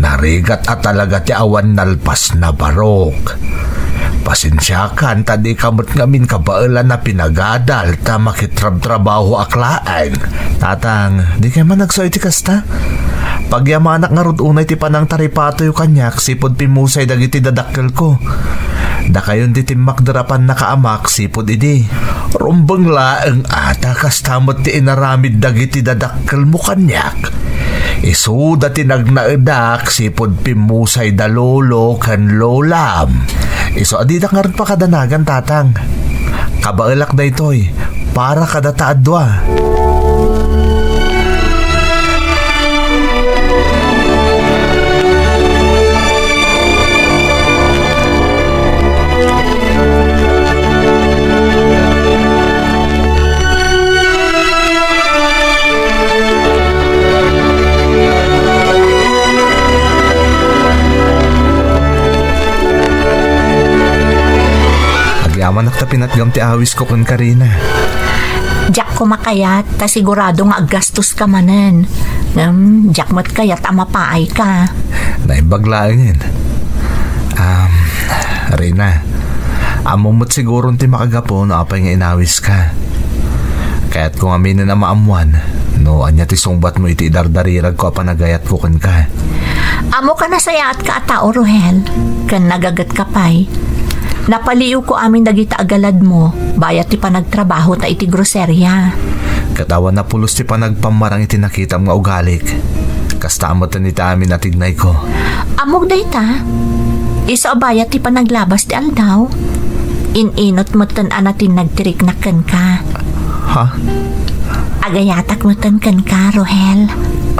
Narigat a talaga ti awan nalpasna, barok. Pasensiakan ta dika met ngamin kabaelan a pinagadal ta makitrabtrabahoak laeng. Tatang, dikay man agsu iti kasta? Pagyamanak ngarud unay ti panangtaripatoyo kaniak sipud pimmusay dagiti dadakkelko. Dakayon ti timmakder a pannakaamak sipud idi. Rumbeng laeng a ta kasta met ti inaramid dagiti dadakkelmo kaniak. Isuda ti nagnaedak sipud pimmusay da lolo ken lolam. Isu a didak ngarud pakadanagan, tatang. Kabaelak daytoy para kadata a dua. Agyamanak ta pinatgam ti awisko kenka, Rina. Diak koma kayat ta sigurado nga aggastoska manen. Ngem, diak met kayat a mapaayka. Naimbag laengen. Um, Rina, ammom met siguron ti makagapu no apay nga inawiska. Kayatko ngaminen a maammuan no ania ti sungbatmo iti idardariragko a panagayatko kenka. Ammoka a nasayaatka a tao, Rohel, ken nagagetka pay. Napaliiwko amin dagita agaladmo bayat ti panagtrabahota iti groseria. Ket awan a pulos ti panagpammarang iti nakitam nga ugalik. Kasta met iti amin a tignayko. Ammok dayta? Isu a bayat ti panaglabas ti aldaw, in-inut metten a natinnag ti riknak kenka. Ha? Agayatak metten kenka, Rohel.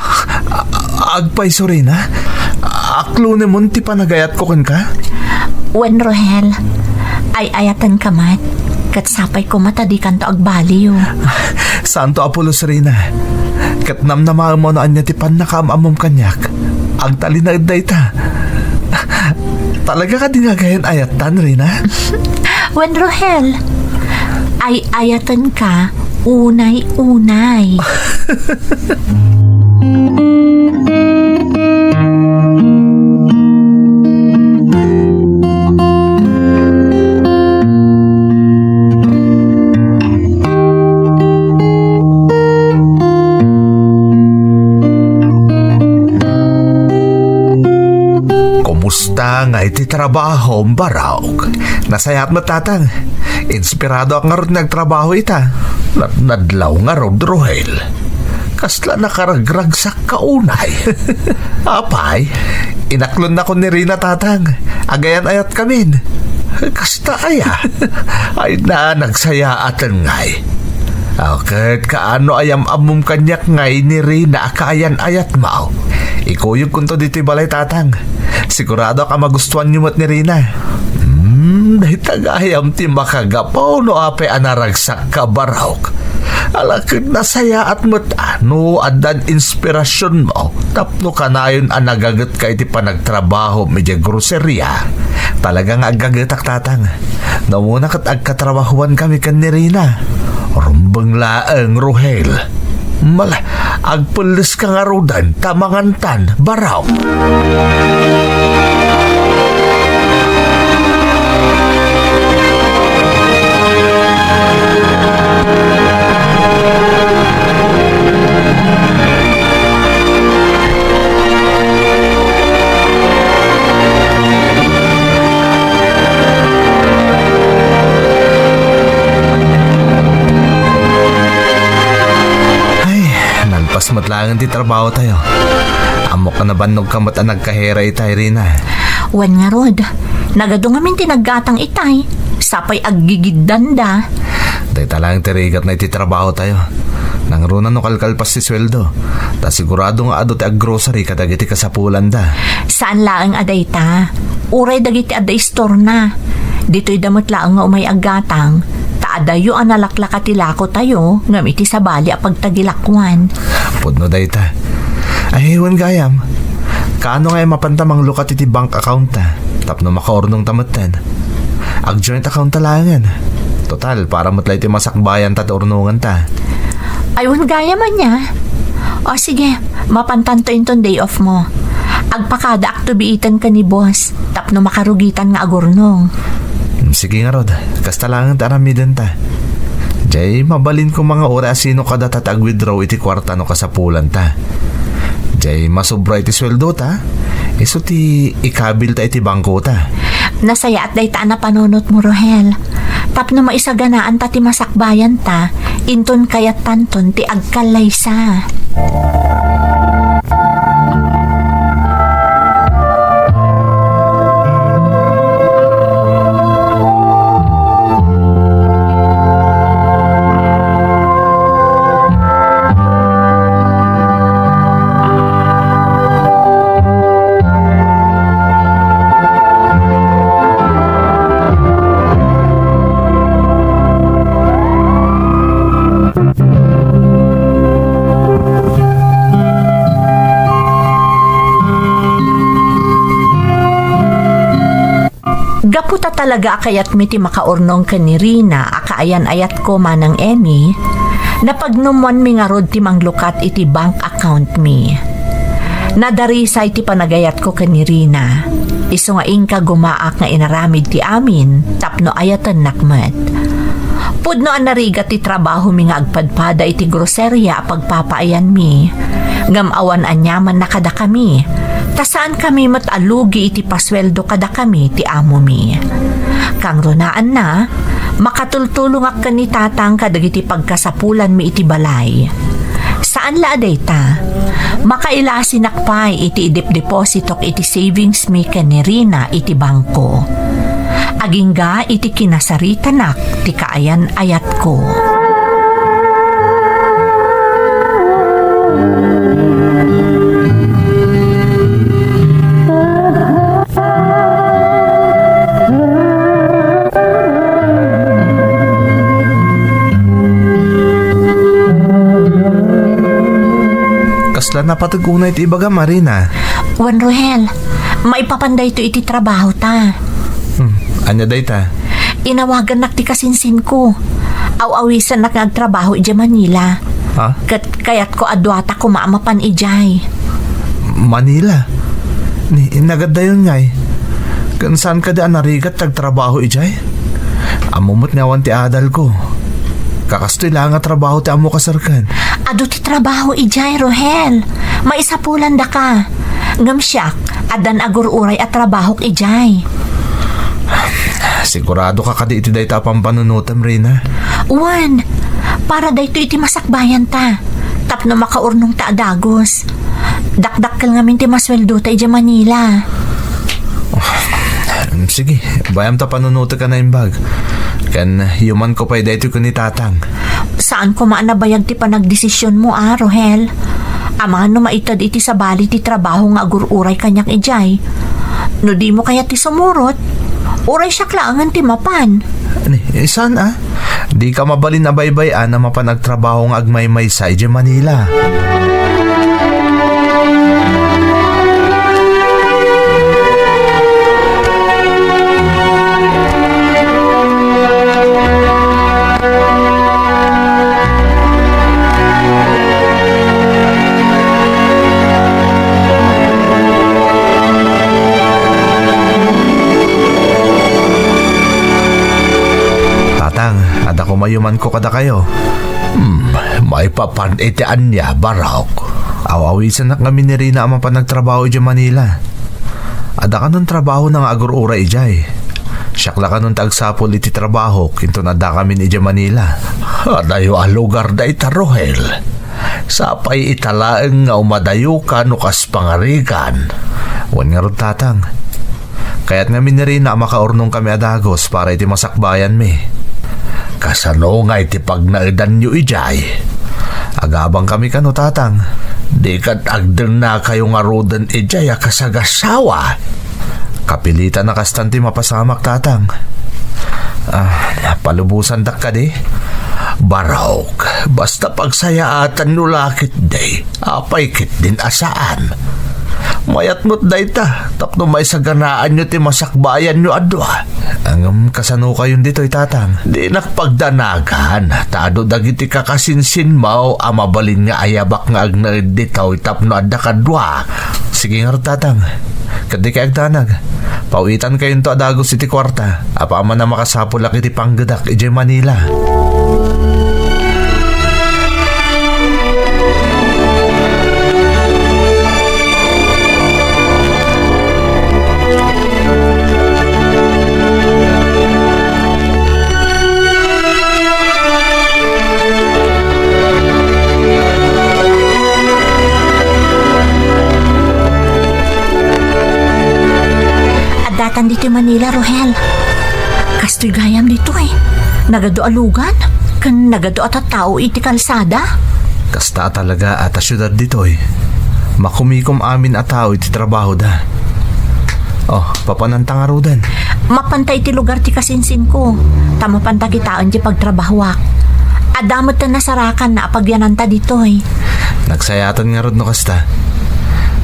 A-, a-, agpayso, Rina? Aklonemon ti panagayatko kenka? Wen, Rohel. Ay-ayatenka met. Ket sapay koma ta dikanto agbaliw. Saanto a pulos, Rina. Ket namnamaem no ania ti pannakaam-ammom kaniak. Agtalinaed dayta. Talaga kadi nga agayan-ayattan, Rina? Wen, Rohel. Ay-ayatenka unay-unay. Kumusta nga iti trabahom, Barok? Nasayaat met, tatang. Inspiradoak ngarud nga agtrabaho ita. Nadnadlaw ngarud, Rohel. Kasla nakaragragsak ka unay. Apay, inaklonnakon ni Rina, tatang. Agayan-ayatkamin. Kasta aya? Ay na, nagsayaaten ngay. Aw, ket kaano a yam-ammom kaniak ngay ni Rina a kaayan-ayatmo? Ikuyogkonto ditoy balay, tatang. Siguradoak a magustuanyo met ni Rina. Hmm, dayta gayam ti makagapu no apay a naragsak ka, Barok. Ala, ket nasayaat met a no addan inspirasionmo tapno kanayon a nagagetka iti panagtrabahom idiay groseria. Talaga nga aggagetak, tatang. No umuna ket agkatrabahoan kami ken ni Rina. Rumbeng laeng, Rohel. Mala, agpelleska ngaruden ta mangantan, Barok. Ay, nalpas met laeng ti trabaho tayo. Ammok a nabannogka met a nagkahera itay, Rina. Wen ngarud, nagadu ngamin ti naggatang itay. Sapay aggigiddanda. Dayta laeng ti rigatna iti trabaho tayo. Nangruna no kalkalpas ti sueldo. Ta sigurado nga adu ti aggrocery kadagiti kasapulanda. Saan laeng a dayta. Uray dagiti adda istorna. Ditoyda met laeng nga umay aggatang. Ta adayo a nalaklaka ti lako tayo, ngem iti sabali a pagtagilakuan. Pudno dayta. Ay, wen gayam. Kaano nga mapanta manglukat iti bank account ta? Tapno makaurnong ta metten. Ag-joint account ta laengen. Total, para met la iti masakbayan ta ti urnongen ta. Ay, wen gayam ania? O sige, mapantanto inton day off mo. Agpakadaakto biiten ken ni boss, tapno makarugitan nga agurnong. Hmm, sige ngarud, kasta laeng ti aramiden ta. Jay, mabalin ko manga uray a sino kadata ti ag-withdraw iti kuarta no kasapulan ta. Jay, masubra iti sueldo ta, isu ti ikabil ta iti bangko ta. Nasayaat dayta a napanunotmo, Rohel. Tapno maisaganaanta ti masakbayanta, inton kayattanton ti agkallaysa. Gapu ta talaga a kayatmi ti makaurnong ken ni Rina a kaayan-ayatko, Manang Emmy, napagnumoanmi ngarud ti manglukat iti bank accountmi. Nadarisay ti panagayatko ken ni Rina, isu nga inka gumaak nga inaramid ti amin tapno ayatennak met. Pudno a narigat ti trabahomi nga agpadpada iti groseria a pagpapaayanmi, ngem awan aniamanna kadakami, ta saankami met a lugi iti pasueldo kadakami ti amomi. Kangrunaanna, makatultulongak ken ni Tatang kadagiti pagkasapulanmi iti balay. Saan la a dayta, makailasinak pay iti idepdepositok iti savingsmi ken ni Rina iti bangko. Agingga iti kinasaritanak ti kaayan-ayatko. Kasla napateg unay ti ibagam, Rina? Wen, Rohel, maipapan daytoy iti trabahota. Hmm, ania dayta? Inawagannak ti kasinsinko. Aw-awisannak nga agtrabaho idiay Manila. Ha? Ket kayatko a duata koma a mapan idiay. Manila? Ni, nagadayon ngay? Ken saan kadi a narigat ti agtrabaho idiay? Ammom met nga awan ti adalko. Kakastoy laeng a trabaho ti ammok a serken. Adu ti trabaho idiay, Rohel. Maisapulandaka. Ngem siak, addan agur-uray a trabahok idiay. Siguradoka kadi iti dayta a pampanunotem, Rina? Wen, para daytoy iti masakbayanta. Tapno makaurnongta a dagus. Dakdakkel ngamin ti masueldota idiay Manila. Sige, bayam ta panunotek a naimbag. Ken yumanko pay daytoy ken ni Tatang. Saan koma a nabayag ti panagdesisionmo a, Rohel? Amangan no maited iti sabali ti trabaho nga agur-uray kaniak idiay. No dimo kayat ti sumurot, uray siak laengen ti mapan. Ni, eh, saan a? Dika mabalin a baybay-an a mapan agtrabaho nga agmaymaysa idiay Manila. Tatang, adda koma yumanko kadakayo. Hmm, maipapan iti ania, Barok? Aw-awisannak ngamin ni Rina a mapan agtrabaho idiay Manila. Adda kanon trabahona nga agur-uray idiay. Siak la kanon ti agsapul iti trabahok inton addakamin idiay Manila. Adayo a lugar dayta, Rohel. Sapay ita laeng nga umadayoka no kas pangarigan. Wen ngarud, Tatang. Kayat ngamin ni Rina a makaurnongkami a dagus para iti masakbayanmi. Kasano ngay ti pagnaedanyo idiay? Agabangkami kano, Tatang? Di ket agdennakayo ngaruden idiay a kasagasawa? Kapilitan a kastan ti mapasamak, Tatang. Ah, palubosandak kadi? Barok, basta pagsayaatanyo la ketdi. Apay ketdin a saan? Mayat met dayta, tapno maisaganaanyo ti masakbayanyo a dua. Ngem kasano kayon ditoy, Tatang? Dinak pagdanagan, ta adu dagiti kakasinsinmo a mabalin nga ayabak nga agnaed ditoy tapno adda kadua. Sige ngarud, Tatang. Ket dikay agdanag. Paw-itankayonto a dagus iti kuarta. Apaman a makasapulak iti panggedak idiay Manila. Ditoy Manila, Rohel. Kastoy gayam ditoy. Nagadu a lugan, ken nagadu a tattao iti kalsada. Kasta a talaga a ta siudad ditoy. Makumikom amin a tao iti trabahoda. Oh, papananta ngaruden? Mapanta iti lugar ti kasinsinko, ta mapanta kitaen ti pagtrabahoak. Adda met ta nasarakanna a pagyananta ditoy. Nagsayaaten ngarud no kasta.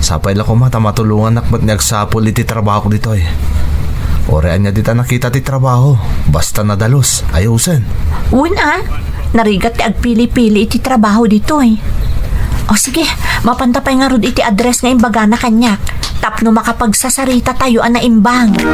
Sapay la koma ta matulongannak met ni agsapul iti trabahok ditoy. Uray ania dita nakita ti trabaho, basta nadalus, ayusen. Wen a, narigat ti agpili-pili iti trabaho ditoy. O sige, mapanta pay ngarud iti address nga imbagana kaniak tapno makapagsasarita tayo a naimbag.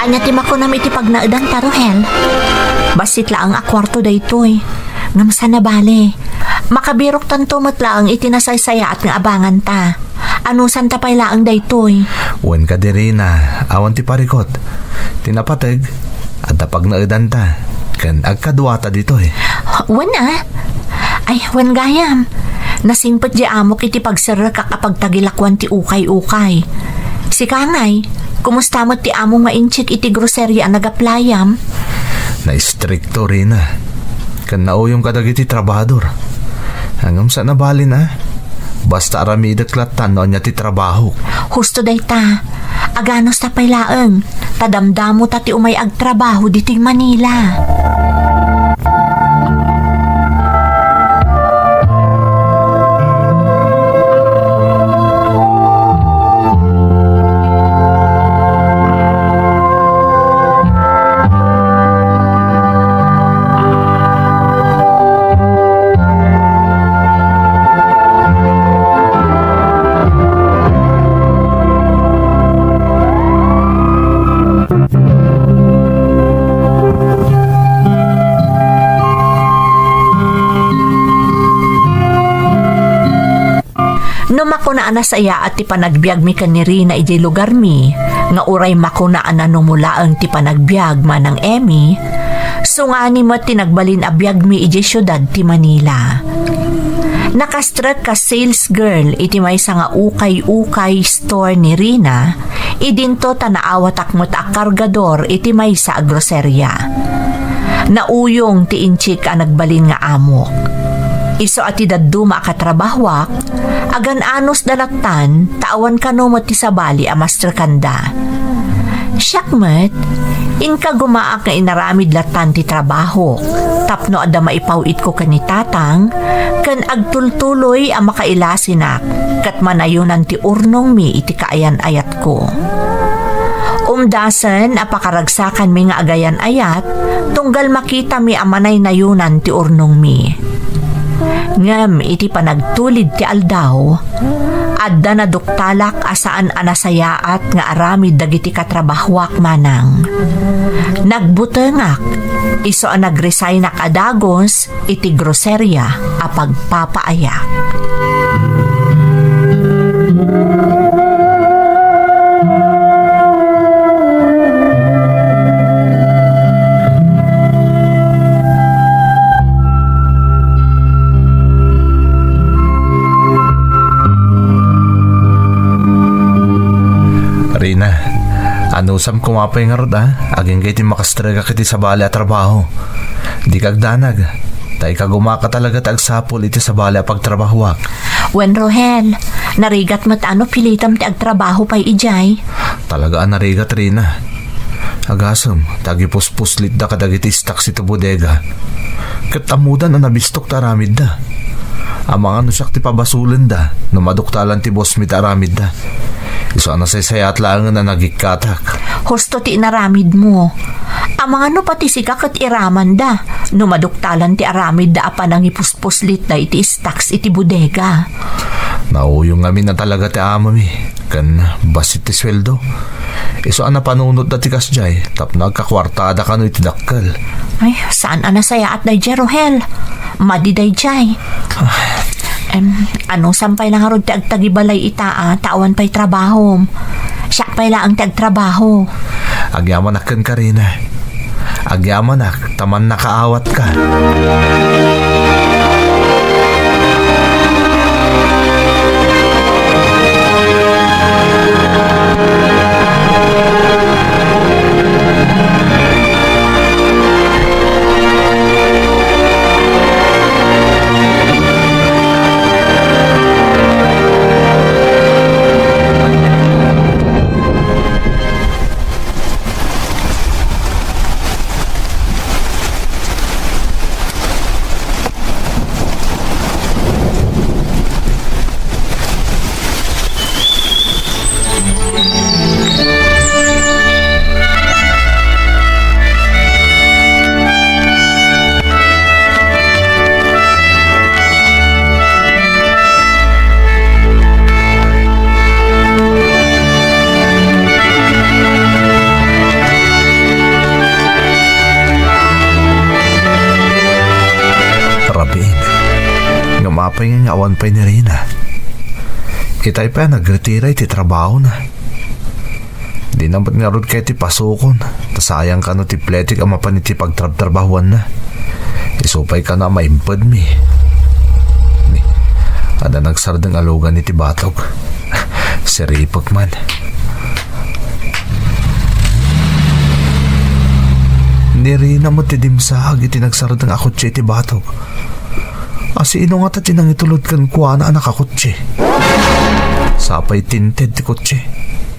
Ania ti makunam iti pagnaedanta, Rohel? Bassit laeng a kuarto daytoy. Ngem saan a bale. Makabiroktanto met laeng iti nasaysayaat nga abanganta. Anusanta pay laeng daytoy. Wen kadi, Rina, awan ti parikut. Ti napateg, adda pagnaedanta, ken agkaduata ditoy. Wen a? Ay, wen gayam. Nasingpet di amok iti pagserrekak a pagtagilakuan ti ukay-ukay. Sika ngay, kumusta met ti amo nga inchik iti groceria a nagaplayam? Naistrikto, Rina. Ken nauyong kadagiti trabahador. Ngem saan a bale a. Basta aramidek lattan no ania ti trabahok. Husto dayta. Aganusta pay laeng, ta damdamota ti umay agtrabaho ditoy Manila. No makuna a nasayaat ti panagbiagmi ken ni Rina idiay lugarmi, nga uray makuna a nanumo laeng ti panagbiag manang Emmy, sungani met ti nagbalin a biagmi idiay siudad ti Manila. Nakastrek kas sales girl iti maysa nga ukay-ukay store ni Rina, idinto ta naawatak met a kargador iti maysa a groseria. Nauyong ti inchik a nagbalin nga amok. Isu a ti dadduma a katrabahoak, agan-anusda lattan ta awan kano met ti sabali a mastrekanda. Siak met, inkagumaak nga inaramid lattan ti trabahok tapno adda maipaw-itko ken ni Tatang ken agtultuloy a makailasinak ket manayonan ti urnongmi iti kaayan-ayatko. Umdasen a pakaragsakanmi nga agayan-ayat tunggal makitami a manaynayonan ti urnongmi. Ngem iti panagtulid ti aldaw, adda naduktalak a saan a nasayaat nga aramid dagiti katrabahoak manang. Nagbutengak, isu a nagresignak a dagus iti groseria a pagpapaayak. Rina, anusam koma pay ngarud a, agingga iti makastrekak iti sabali a trabaho. Dika agdanag, ta ikagumaka talaga ti agsapul iti sabali a pagtrabahoak. Wen, Rohel, narigat met a no pilitam ti agtrabaho pay idiay. Talaga a narigat, Rina. Agasem, ta agipuspuslit da kadagiti stocks iti bodega. Ket ammodan a nabistok ti aramidda. Amangan no siak ti pabasolenda no maduktalan ti bossmi ti aramidda. Isu a nasaysayaat laengen a nagikkatak. Husto ti inaramidmo. Amangan no pati sika ket iramanda no maduktalan ti aramidda a panangipuspuslitda iti stocks iti bodega. Nauyong ngamin a talaga ti amami. ken bassit ti sueldo. Isu a napanunotda ti kasdiay tapno agkakuartada kano iti dakkel. Ay, saan a nasayaat daydiay, Rohel. Madi daydiay. Em, anusam pay la ngarud ti agtagibalay ita a ta awan pay trabahom? Siak pay laeng ti agtrabaho. Agyamanak kenka, Rina. Agyamanak ta mannakaawatka. Rabiin. Ngem apay nga awan pay ni Rina? Itay pay a nagretira iti trabahona. Dina met ngarud kayat ti pasukon, ta sayang kano ti pletek a mapan iti pagtrabtrabahuanna. Isu pay kano a maimpedmi. Ni, adda nagsardeng a lugan iti batog. Siripek man. Ni Rina met ti dimsaag iti nagsardeng a kotse iti batog. Asino ngata ti nangitulod kenkuana a nakakotse? Sapay tinted ti kotse.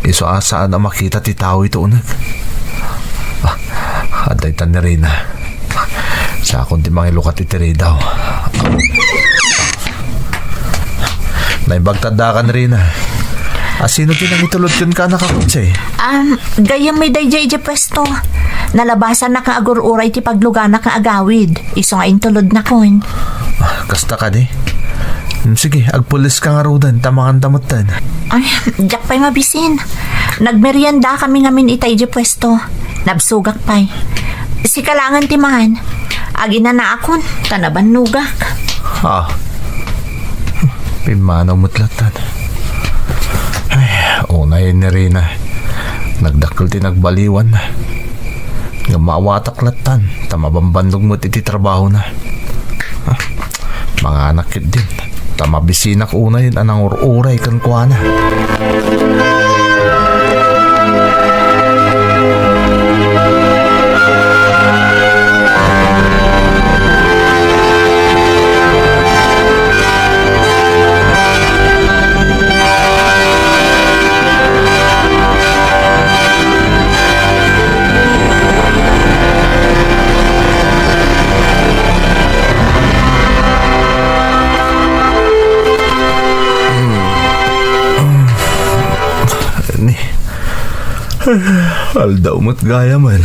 Isu a saan a makita ti tao iti uneg. Ah, adda ita ni Rina. Siakon ti mangilukat iti ridaw. Naimbag ta adda kan, Rina. Asino ti nangitulod kenka a nakakotse? Um, gayyemmi daydiay idiay puesto. Nalabasannak nga agur-uray ti paglugana nga agawid. Isu nga intulodnakon. Ah, kasta kadi? Hmm, sige, agpuliska ngaruden, ta manganta metten. Ay, diak pay mabisin. Nagmeriendakami ngamin itay idiay puesto. Nabsogak pay. Sika laengen ti mangan. Aginanaakon, ta nabannogak. Ah. Pimmanaw met lattan. Ay, unay ni Rina. Nagdakkel ti nagbaliwan. Ngem maawatak lattan, ta mabambannog met iti trabahona. Ah, manganak ketdin, ta mabisinak unay a nangur-uray kenkuana. Ni, aldaw met gayamen.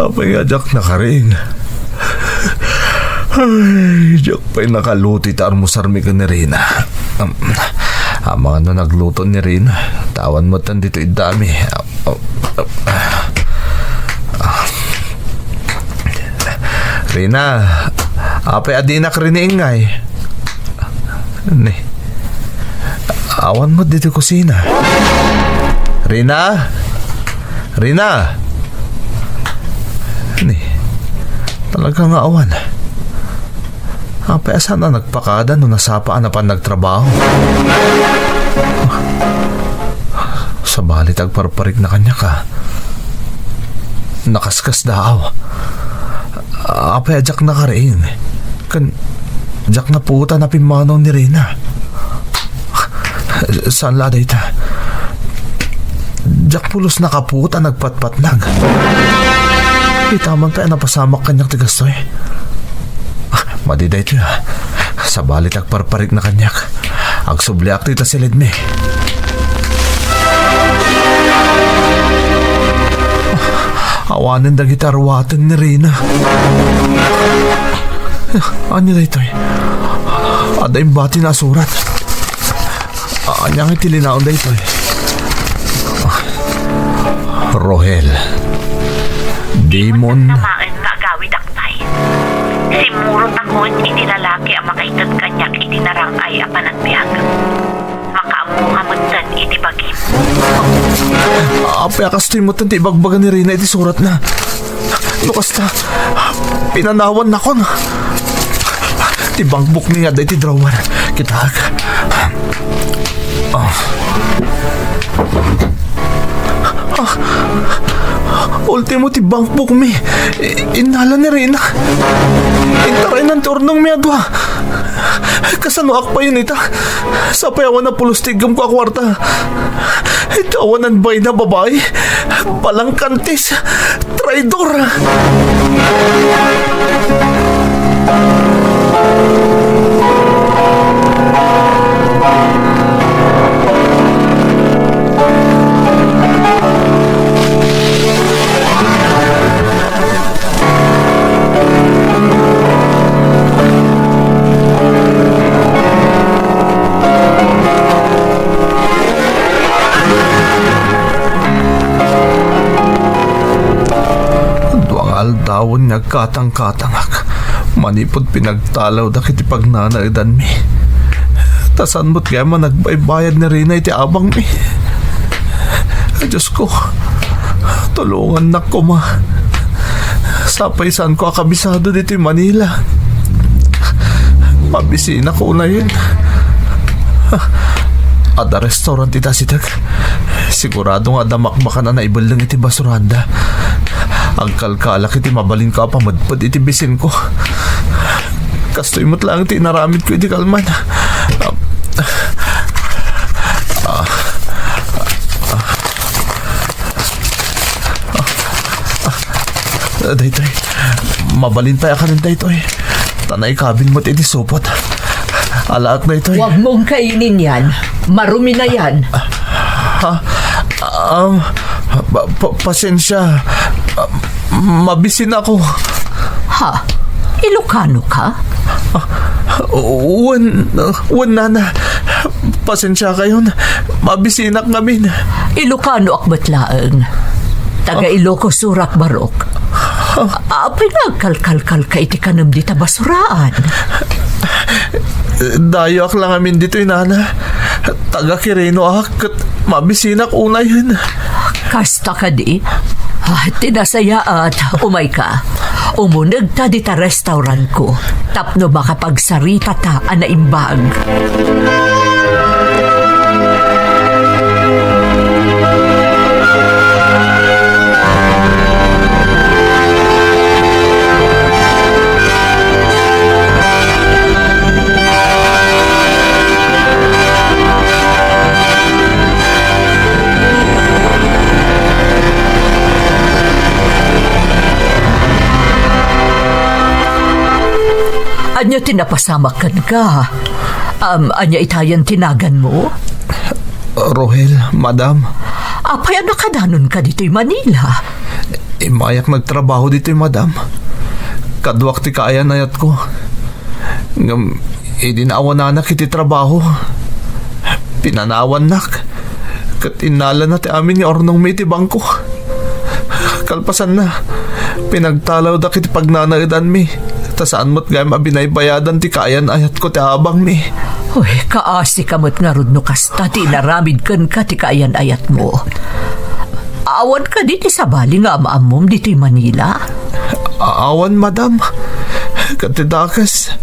Apay nga diak nakariing? Ay, diak pay nakaluto iti almusarmi ken ni Rina. Um, amangan no nagluto ni Rina. Ta awan metten ditoy iddami. Rina, apay a dinak riniingay? Ni, awan met ditoy kusina. Rina? Rina? Ni, talaga nga awan. Apay a saan a nagpakada no nasapa a napan nagtrabaho? Sabali ti agparparikna kaniak a nakaskasdaaw. Apay a diak nakariing? Ken diak napuotan a pimmanaw ni Rina. Saan la dayta? Diak pulos nakapuot a nagpatpatnag. Itaman pay a napasamak kaniak ti kastoy. Ah, madi daytoy, ah. Sabali ti agparparikna kaniak. Agsubliak dita silidmi. Awanen dagiti aruaten ni Rina. Ania daytoy? Adda imbati nga asurat. Ania ngay ti linaon daytoy? Rohel. Dimon. Namaen nga agawid, Akpay. Simmurotakon iti lalaki a makaited kaniak iti narang-ay a panagbiag. Makaammoka metten iti bagim. Apay a kastoy metten ti ibagbaga ni Reyna iti suratna? No kasta, pinanawannakon. Ti bankbook mi nga adda iti drawer. Kitaek. Ah. Ah. Ultimo ti bankbook mi. I-, innala ni Reyna. Intaraynan ti urnong mi a dua. Kasanoak payen ita? Sapay awan a pulos ti iggemko a kuarta. Iti awanan bain a babai. Balangkantis. Traidor! Dua nga aldawen nga agkatangkatangak manipud pinagtalawdak iti pagnanaedanmi. Ta saan met gayam a nagbaybayad ni Reyna iti abangmi. Diosko, tulongannak koma. Sapay saanko a kabisado ditoy Manila. Mabisinak unayen. Adda restaurant ita, Sitek. Sigurado nga adda makmakan a naibelleng iti basuranda. Agkalkalak iti mabalinko a pamedped iti bisinko. Kastoy met laeng ti inaramidko iti kalman. Ah, daytoy. Mabalin pay a kanen daytoy. Ta naikabin met iti supot. Alaak daytoy. Huwag mong kainin yan. Marumi na yan. Ha? Um, pa-, pa-, pasensya. Ah, mabisin ako. Ha? Ilocano ka? Ah, wen, wen, nana. Pasensya kayon. Mabisinak ngamin. Ilocanoak met laeng. Taga Ilocos Sur ak, barok. Ah. Apay nga agkalkalkal ka iti kanem dita basuraan? Dayoak lang amin ditoy, nana. Taga Quirino ak, ket mabisinak unayen. Kasta kadi? Ah, ti nasayaat, umayka. Umunegta dita restaurantko tapno makapagsaritata a naimbag. Ania ti napasamak kenka? Am, ania itayen ti naganmo? Rohel, madam. Apay a nakadanonka ditoy Manila? Immayak nagtrabaho ditoy, madam. Kaduak ti kaayan-ayatko. Ngem idi naawananak iti trabaho, pinanawannak, ket innalana ti amin nga urnongmi iti bangko. Kalpasanna, pinagtalawdak iti pagnanaedanmi, ta saan met gayam a binaybayadan ti kaayan-ayatko ti abangmi. Uy, kaasika met ngarud no kasta ti inaramid kenka ti kaayan-ayatmo. Awan kadi ti sabali nga am-ammom ditoy Manila? Awan, madam. Ket ti dakes,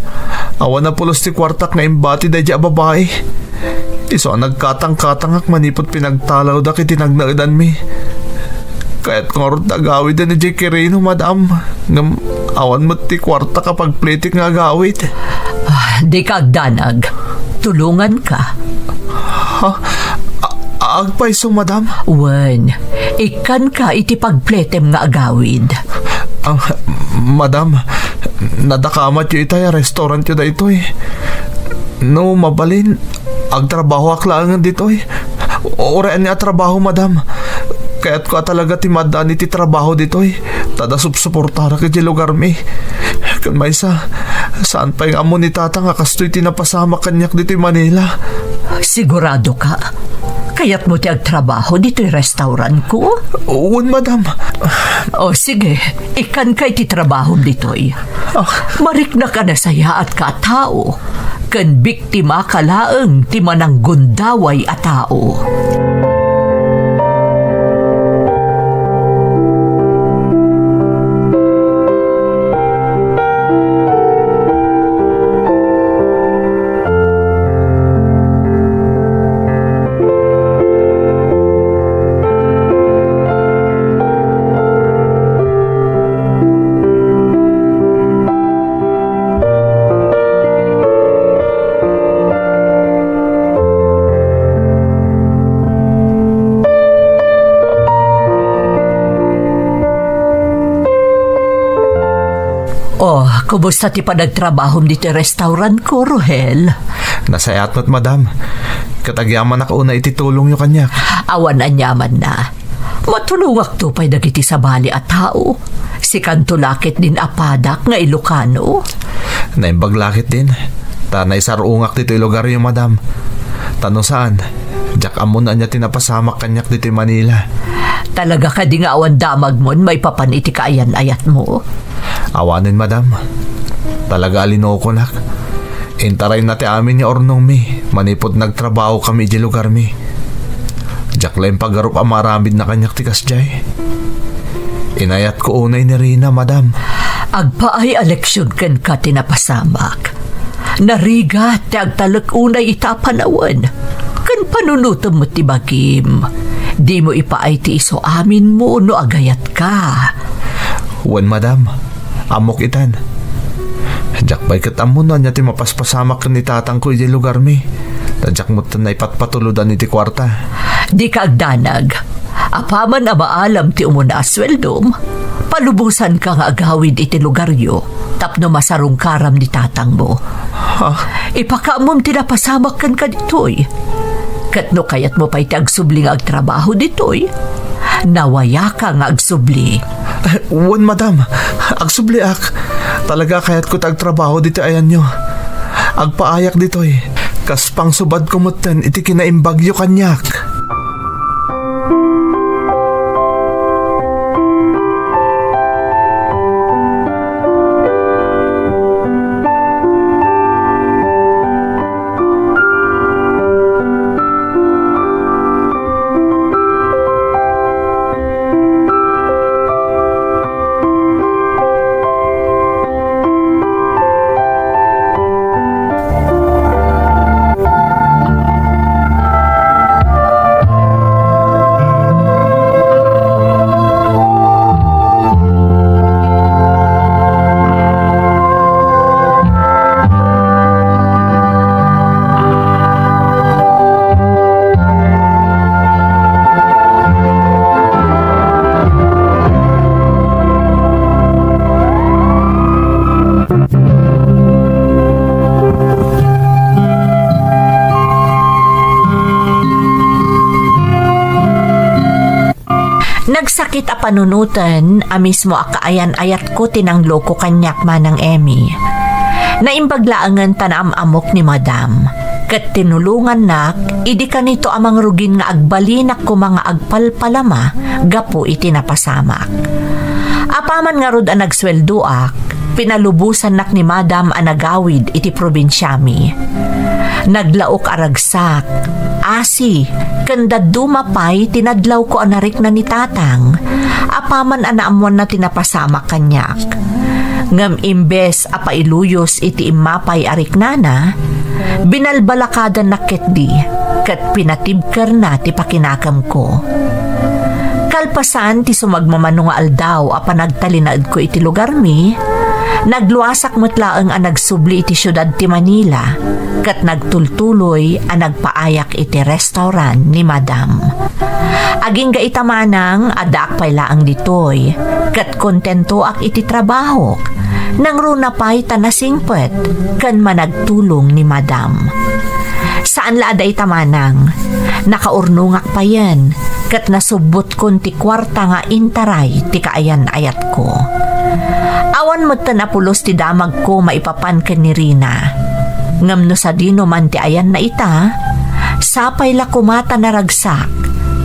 awan a pulos ti kuartak nga imbati daydi a babai. Isu a nagkatangkatangak manipud pinagtalawdak iti nagnaedanmi. Kayatko ngarud ti agawiden idiay Quirino, madam. Ngem awan met ti kuartak a pagpletek nga agawid. Ah, dika agdanag. Tulonganka. Ha? A-, agpayso, madam? Wen, ikkanka iti pagpletem nga agawid. Ah, madam, nadakamatyo itay a restaurantyo daytoy. No mabalin, agtrabahoak laengen ditoy. Uray ania a trabaho, madam. Kayatko a talaga ti maaddaan iti trabaho ditoy. Ta adda supsuportarak iti lugarmi. Ken maysa, saan pay nga ammo ni Tata nga kastoy ti napasamak kaniak ditoy Manila. Sigurado ka? Kayatmo ti agtrabaho ditoy restaurant ko? Wen, madam. O, sige. Ikkanka iti trabahom ditoy. Ah. Mariknaka a nasayaatka a tao, ken biktimaka laeng ti mananggundaway a tao. Oh, kumusta ti panagtrabahom ditoy restaurant ko, Rohel? Nasayaat met, madam. Ket agyamanak unay iti tulongyo kaniak. Awan aniamanna. Matulongakto pay dagiti sabali a tao. Sikanto la ketdin a padak nga Ilocano. Naimbag la ketdin, ta naisar-ongak ditoy lugaryo, madam. Ta no saan, diak ammo no ania ti napasamak kaniak ditoy Manila. Talaga kadi nga awan damagmon maipapan iti kaayan-ayatmo? Awanen, madam. Talaga a linokonak. Intarayna ti amin nga urnongmi manipud nagtrabahokami idiay lugarmi. Diak la impagarup a maaramidna kaniak ti kasdiay. Inayatko unay ni Rina, madam. Agpaay a leksion kenka ti napasamak. Narigat ti agtalek unay ita a panawen. Ken panunotem met ti bagim. Dimo ipaay ti isu aminmo no agayatka. Wen, madam. Ammok itan. Diak pay ket ammo no ania ti mapaspasamak ken ni tatangko idiay lugarmi. Ta diak met naipat-patulodan iti kuarta. Dika agdanag. Apaman a maalam ti umuna a sueldom, palubosanka nga agawid iti lugaryo tapno masarungkaram ni tatangmo. Ha? Ipakaammom ti napasamak kenka ditoy. Ket no kayatmo pay ti agsubli nga agtrabaho ditoy, nawayaka nga agsubli. Eh, wen, madam. Agsubliak. Talaga a kayatko ti agtrabaho ditoy ayanyo. Agpaayak ditoy. Kas pangsubadko metten iti kinaimbagyo kaniak. Nagsakit a panunoten a mismo a kaayan-ayatko ti nangloko kaniak, Manang Emmy. Naimbag laengen ta naam-ammok ni Madam, ket tinulongannak idi kanito a mangrugin nga agbalinak koma nga agpalpalama gapu iti napasamak. Apaman ngarud a nagsueldoak, pinalubosannak ni Madam a nagawid iti probinsiami. Naglaok a ragsak, asi, ken dadduma pay ti nadlawko a narikna ni Tatang, apaman a naammoanna ti napasamak kaniak. Ngem imbes a pailuyos iti immapay a riknana, binalbalakadannak ketdi, ket pinatibkerna ti pakinakemko. Kalpasan ti sumagmamano nga aldaw a panagtalinaedko iti lugarmi, nagluasak met laeng a nagsubli iti siudad ti Manila ket nagtultuloy a nagpaayak iti restaurant ni Madam. Agingga ita manang, addaak pay laeng ditoy, ket kontentoak iti trabahok. Nangruna pay ta nasingpet ken managtulong ni Madam. Saan la a dayta manang, nakaurnongak payen, ket nasubbotkon ti kuarta nga intaray ti kaayan-ayatko. Awan metten a pulos ti damagko maipapan ken ni Rina. Ngem no sadino man ti ayanna ita, Sapay la koma ta naragsak,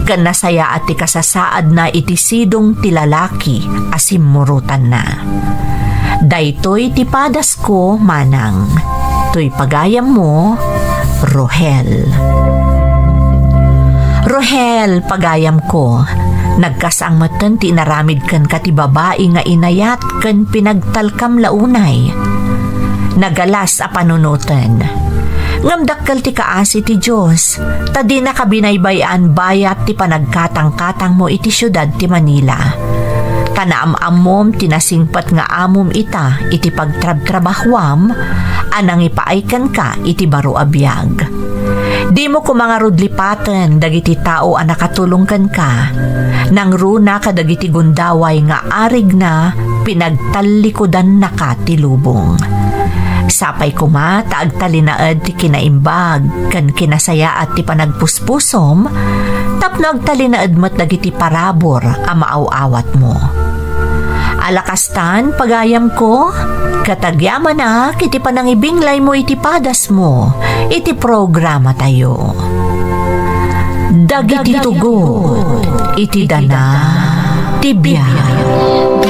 ken nasayaat ti kasasaadna iti sidong ti lalaki a simmurotanna. Daytoy ti padasko, manang. Toy pagayammo, Rohel. Rohel, pagayamko, nagkasang metten ti inaramid kenka ti babai nga inayat ken pinagtalkam la unay. Nagalas a panunoten. Ngem dakkel ti kaasi ti Dios, ta dinaka binaybay-an bayat ti panagkatangkatangmo iti siudad ti Manila. Ta naam-ammom ti nasingpet nga amom ita iti pagtrabtrabahuam a nangipaay kenka iti baro a biag. Dimo koma ngarud lipaten dagiti tao a nakatulong kenka. Nangruna kadagiti gundaway nga arigna, pinagtallikudannaka ti lubong. Sapay koma ta agtalinaed ti kinaimbag ken kinasayaat ti panagpuspusom tapno agtalinaed met dagiti parabur a maaw-awatmo. Alakastan, pagayamko, ket agyamanak iti panangibinglaymo iti padasmo iti programatayo. Dagiti tugot iti dana ti biag.